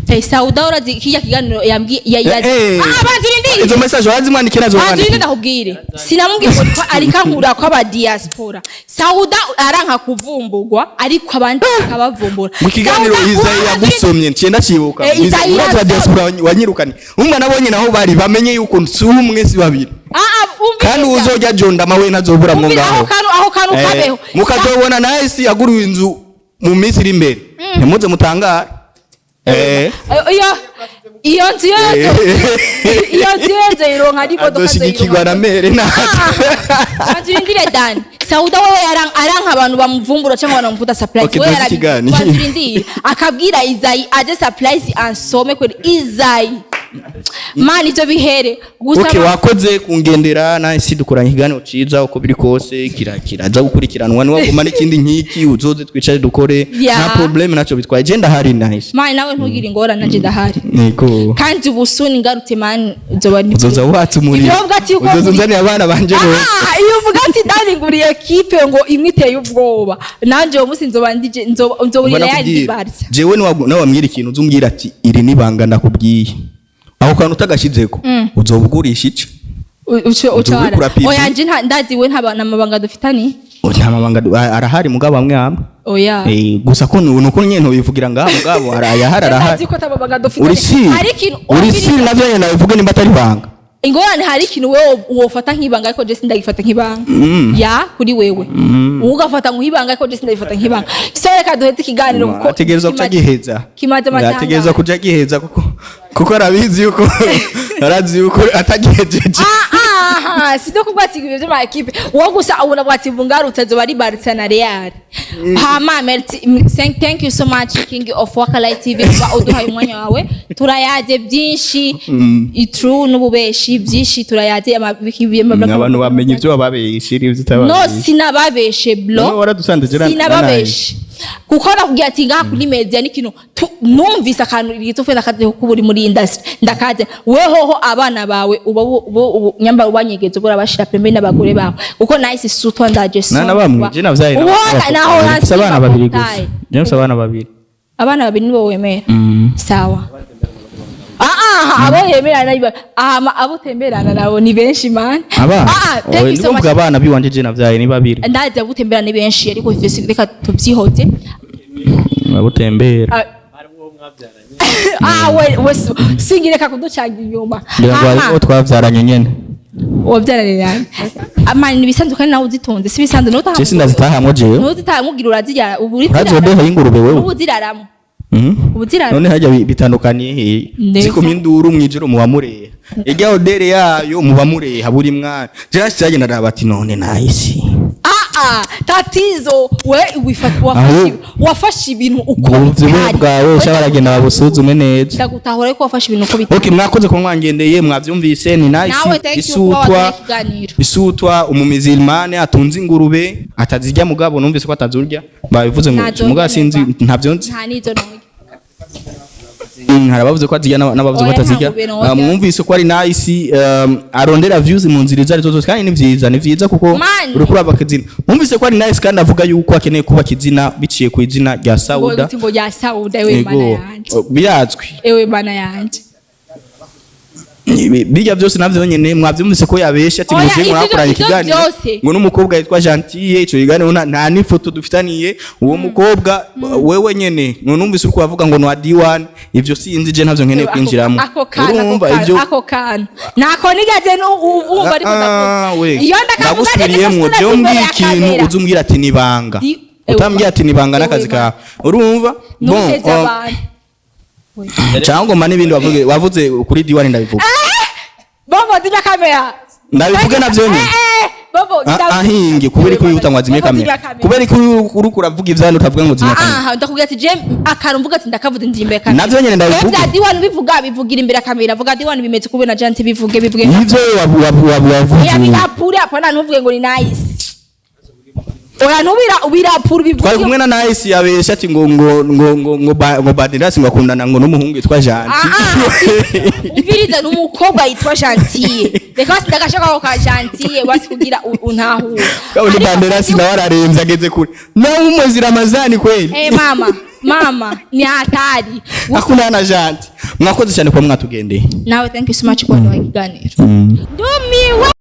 [SPEAKER 1] Eh, Sauda, urazi kijya kiganiro yambwiye ya
[SPEAKER 4] Eh, eh.
[SPEAKER 1] Ah, banza urindire.
[SPEAKER 4] Izo message warazimwandikiye nazo?
[SPEAKER 1] Banza urindire.
[SPEAKER 4] Wamwandikiye?
[SPEAKER 1] Ndakubwire, sinamubwiye ngo ariko ankura kw'aba diaspora. Sauda aranka kuvumburwa, ariko abandi bakabavumbura.
[SPEAKER 4] Mu kiganiro
[SPEAKER 1] Sauda,
[SPEAKER 4] Izayi
[SPEAKER 1] ubanza
[SPEAKER 4] yagusomye, nciye ndacibuka.
[SPEAKER 1] Eh, Izayi
[SPEAKER 4] Urazi wa
[SPEAKER 1] yasomye.
[SPEAKER 4] diaspora wanyirukanye, umva nabonye naho bari bamenye yuko si umwe si babiri.
[SPEAKER 1] Ah ah, umviriza.
[SPEAKER 4] Kandi uzojya jondama we ntazobura mwo
[SPEAKER 1] Umvira,
[SPEAKER 4] ngaho.
[SPEAKER 1] aho kantu
[SPEAKER 4] Eh,
[SPEAKER 1] kabeho.
[SPEAKER 4] mukazobona nawe si yaguriwe inzu mu minsi iri imbere, ntimuze mutangare, eh.
[SPEAKER 1] Iyo nzu yo, iyo nzu yo nzoyironka ari imodoka.
[SPEAKER 4] Azoshigikirwa na mere natwe.
[SPEAKER 1] Banza urindire, Dani. Sauda wewe aranka abantu bamuvumbura cyangwa banamuvuta surprise.
[SPEAKER 4] Okay,
[SPEAKER 1] Wewe
[SPEAKER 4] duze ikiganiro.
[SPEAKER 1] banza urindire, akabwira Izayi aje surprise ansome kuri Izayi. Man, ivyo bihere gusa.
[SPEAKER 4] Okay, wakoze kungendera nawe, si dukoranye ikiganiro ciza, uko biri kose kiraza gukurikiranwa. Niwaguma n'ikindi nk'iki, uzoze twicare dukore.
[SPEAKER 1] Yeah.
[SPEAKER 4] Nta problème, naco bitwaye, je ndahari, nice.
[SPEAKER 1] Man, nawe ntugire ingorane, nanje ndahari.
[SPEAKER 4] Niko.
[SPEAKER 1] Kandi ubu suni ngarutse, man, uzoba ni
[SPEAKER 4] Uzoza watse umuriro.
[SPEAKER 1] Ivyo uvuga ati uko
[SPEAKER 4] Uzoza unzaniye abana banje bose.
[SPEAKER 1] Ah, iyo uvuga ati Dani nguriye équipe ngo imwe iteye ubwoba, nanje uwo munsi nzoba ndije nzoburira
[SPEAKER 4] Mbona
[SPEAKER 1] ya
[SPEAKER 4] kubwira.
[SPEAKER 1] Barca.
[SPEAKER 4] Jewe niwambwira ikintu, uzumbwira ati iri nibanga ndakubwiye, aho kantu utagashizeko uzoba ugurisha ico.
[SPEAKER 1] Uco
[SPEAKER 4] Uzoba
[SPEAKER 1] uco
[SPEAKER 4] uriko urapipa.
[SPEAKER 1] Oya, nje ndazi we nta namabanga dufitani.
[SPEAKER 4] Nta mabanga arahari, mugabo amwe amwe.
[SPEAKER 1] Oya.
[SPEAKER 4] Eh, gusa ko nuko nyene ntubivugira ngaho, mugabo arayahari, arahari.
[SPEAKER 1] Ndazi ko atamabanga dufitani.
[SPEAKER 4] Uri si
[SPEAKER 1] Hari ikintu
[SPEAKER 4] uri si navyo nyene nabivuge nimba atari banga.
[SPEAKER 1] Ingorane, hari ikintu wewe wofata nk'ibanga, ariko je sindagifata nk'ibanga. Ya kuri wewe ugafata nk'ibanga, ariko je sindagifata nk'ibanga. So reka duheze ikiganiro kuko
[SPEAKER 4] Ategerezwa kuca giheza.
[SPEAKER 1] Kimaze amasaha
[SPEAKER 4] Ategerezwa
[SPEAKER 1] angahe?
[SPEAKER 4] kuja giheza kuko arabizi yuko arazi yuko atagihejeje.
[SPEAKER 1] Ah, ah, sino kuvuga ati ibyo by'ama équipe, wowe gusa ubona bwa ati bungarutse azoba ari Barca na Real. Hama merci, thank you so much, King of Wakalight TV, kuba uduhaye umwanya wawe, turayaze byinshi, itrue n'ububeshi byinshi turayaze
[SPEAKER 4] Abantu bamenye ibyo bababeshira, ibyo
[SPEAKER 1] No,
[SPEAKER 4] utababeshe.
[SPEAKER 1] sinababeshe blo.
[SPEAKER 4] No, waradusanze
[SPEAKER 1] Sinababeshe kuko nakubwiye ati ngaha kuri media n'ikintu numvise akantu gitufe ndakaze kuko uri muri industry ndakaze. Wehoho abana bawe uba ubu nyamba ubanyegeza ubura bashira pembeni n'abagore bawe, kuko nice sutwa ndaje
[SPEAKER 2] Na na bamwe je navyaye.
[SPEAKER 1] Ubona naho
[SPEAKER 2] Mfise abana babiri gusa.
[SPEAKER 1] hasi.
[SPEAKER 2] Je mfise abana babiri.
[SPEAKER 1] Abana babiri nibo wemera? Sawa. Ah ah, abo yemera nayo, ah, abo temberana nabo ni benshi, man.
[SPEAKER 2] Abana?
[SPEAKER 1] Ah ah, thank you so much.
[SPEAKER 2] Ndikuvuga abana biwanje je navyaye ni babiri.
[SPEAKER 1] Ndazi abo utemberana ni benshi, ariko ivyo reka tubyihoze.
[SPEAKER 2] Abutembera.
[SPEAKER 1] Ah ah, we singireka kuducanga inyuma.
[SPEAKER 2] Ngira ngo harimo twavyaranye nyene.
[SPEAKER 1] Wabyaranye nani? Amani ni ibisanzwe, kandi nawe uzitonze si ibisanzwe nutaha.
[SPEAKER 2] Je sindazitahamwo jewe.
[SPEAKER 1] Ntuzitaha, mubwira urazirya ubu uri.
[SPEAKER 2] Urazodeha y'ingurube wewe?
[SPEAKER 1] Ubu uziraramo.
[SPEAKER 2] Mhm.
[SPEAKER 1] Ubu ziraramo.
[SPEAKER 4] None hajya bitandukaniye hehe?
[SPEAKER 1] Ndetse.
[SPEAKER 4] Zikoma induru mwijoro muba mureha, irya odeur yayo muba mureha buri mwana. Je nashyize ndaraba ati none nahisi.
[SPEAKER 1] Ah ah, tatizo we wifata wafashe wafashe ibintu uko
[SPEAKER 2] Ubuvyibuhe
[SPEAKER 1] bitari.
[SPEAKER 2] bwawe usha baragenda babusuzume neza.
[SPEAKER 1] Ndagutahura ariko wafashe ibintu uko bitari.
[SPEAKER 4] Okay, mwakoze ko mwangendeye, mwavyumvise, ni nice.
[SPEAKER 1] Nawe thank you kuba waduhaye
[SPEAKER 4] Isutwa
[SPEAKER 1] ikiganiro.
[SPEAKER 4] isutwa umumizilmane atunze ingurube atazirya, mugabo numvise ko atazurya, babivuze ngo
[SPEAKER 1] Ntazo
[SPEAKER 4] mugabo sinzi.
[SPEAKER 1] ntemba.
[SPEAKER 4] Ntavyo nzi.
[SPEAKER 1] Nta nizo noge.
[SPEAKER 2] Hari abavuze ko azirya n'abavuze ko
[SPEAKER 1] Oya,
[SPEAKER 2] atazirya.
[SPEAKER 1] ntabwo bintu oya.
[SPEAKER 2] Mwumvise ko ari nice, arondera views mu nzira izo arizo zose, kandi ni vyiza kuko
[SPEAKER 1] Man.
[SPEAKER 2] uriko urubaka izina. Mwumvise ko ari nice, kandi avuga yuko akeneye kubaka izina biciye ku izina rya
[SPEAKER 1] Ngo
[SPEAKER 2] Sauda.
[SPEAKER 1] ngo rya Sauda, ewe mana
[SPEAKER 2] Yego,
[SPEAKER 1] yanje.
[SPEAKER 2] Birazwi.
[SPEAKER 1] Ewe mana yanje.
[SPEAKER 2] Bijya byose navyo nyene mwavyumvise ko yabeshe ati
[SPEAKER 1] Oya,
[SPEAKER 2] muje murakoranye
[SPEAKER 1] ivyo
[SPEAKER 2] ikiganiro
[SPEAKER 1] vyose.
[SPEAKER 2] ngo n'umukobwa yitwa Gentille. Ico kiganiro nta n'ifoto dufitaniye uwo mukobwa. Wewe nyene nunumvise uriko uravuga ngo ni D1. Ivyo sinzi, je ntavyo nkeneye kwinjiramo.
[SPEAKER 1] Ako kana, ako
[SPEAKER 2] Urumva
[SPEAKER 1] kana,
[SPEAKER 2] ivyo
[SPEAKER 1] ako kana nako nigeze wumva ariko
[SPEAKER 2] Ah,
[SPEAKER 1] ndavuga.
[SPEAKER 2] we
[SPEAKER 1] Iyo ndakavuga
[SPEAKER 2] ndagusubiriyemwo,
[SPEAKER 1] ndetse
[SPEAKER 2] jewe
[SPEAKER 1] imbere
[SPEAKER 2] umbwiye
[SPEAKER 1] ya
[SPEAKER 2] ikintu,
[SPEAKER 1] kamera.
[SPEAKER 2] uze umbwira ati nibanga. Utambwiye ati nibanga n'akazi kawe, urumva? Bon,
[SPEAKER 1] Ntuheze abantu.
[SPEAKER 2] Cyangwa ngoma n'ibindi wavuze, wavuze kuri D1, ndabivuga.
[SPEAKER 1] Bobo, zimya kamera.
[SPEAKER 2] Ndabivuga navyo nyene.
[SPEAKER 1] Bobo,
[SPEAKER 2] Ahinge kubera ko wihuta ngo azimye
[SPEAKER 1] Bobo,
[SPEAKER 2] kamera.
[SPEAKER 1] zimya.
[SPEAKER 2] Kubera ko uriko uravuga ivyandi utavuga ngo zimya kamera.
[SPEAKER 1] Ah, ndakubwira ati je akantu mvuga ati ndakavuze ndi imbere ya kamera.
[SPEAKER 2] Navyo nyene ndabivuga.
[SPEAKER 1] Wewe vya D1 bivuga, bivugira imbere ya kamera. Vuga D1 bimeze kube na Janti, bivuge, bivuge.
[SPEAKER 2] Nivyo wavuze.
[SPEAKER 1] Oya, birapure, hapana, ntuvuge ngo ni nice. Oya, ntubira ubirapure, bivuge.
[SPEAKER 2] Twari kumwe na Nice, yabesha ati ngo Banderas ngo akundana ngo n'umuhungu yitwa Janti.
[SPEAKER 1] Ah, umviriza, n'umukobwa yitwa Gentille. Reka basi ndagashaka ko ka Gentille basi kugira untahure.
[SPEAKER 2] Kabone
[SPEAKER 1] Ariko
[SPEAKER 2] Banderas nawe ararembye, ageze kure nawe umwezi Ramazani kweli.
[SPEAKER 1] Eh, mama, mama ni hatari.
[SPEAKER 2] Akundana na Janti. Mwakoze cyane kuba mwatugendeye.
[SPEAKER 1] Nawe thank you so much kwa ikiganiro. Ndumiwe.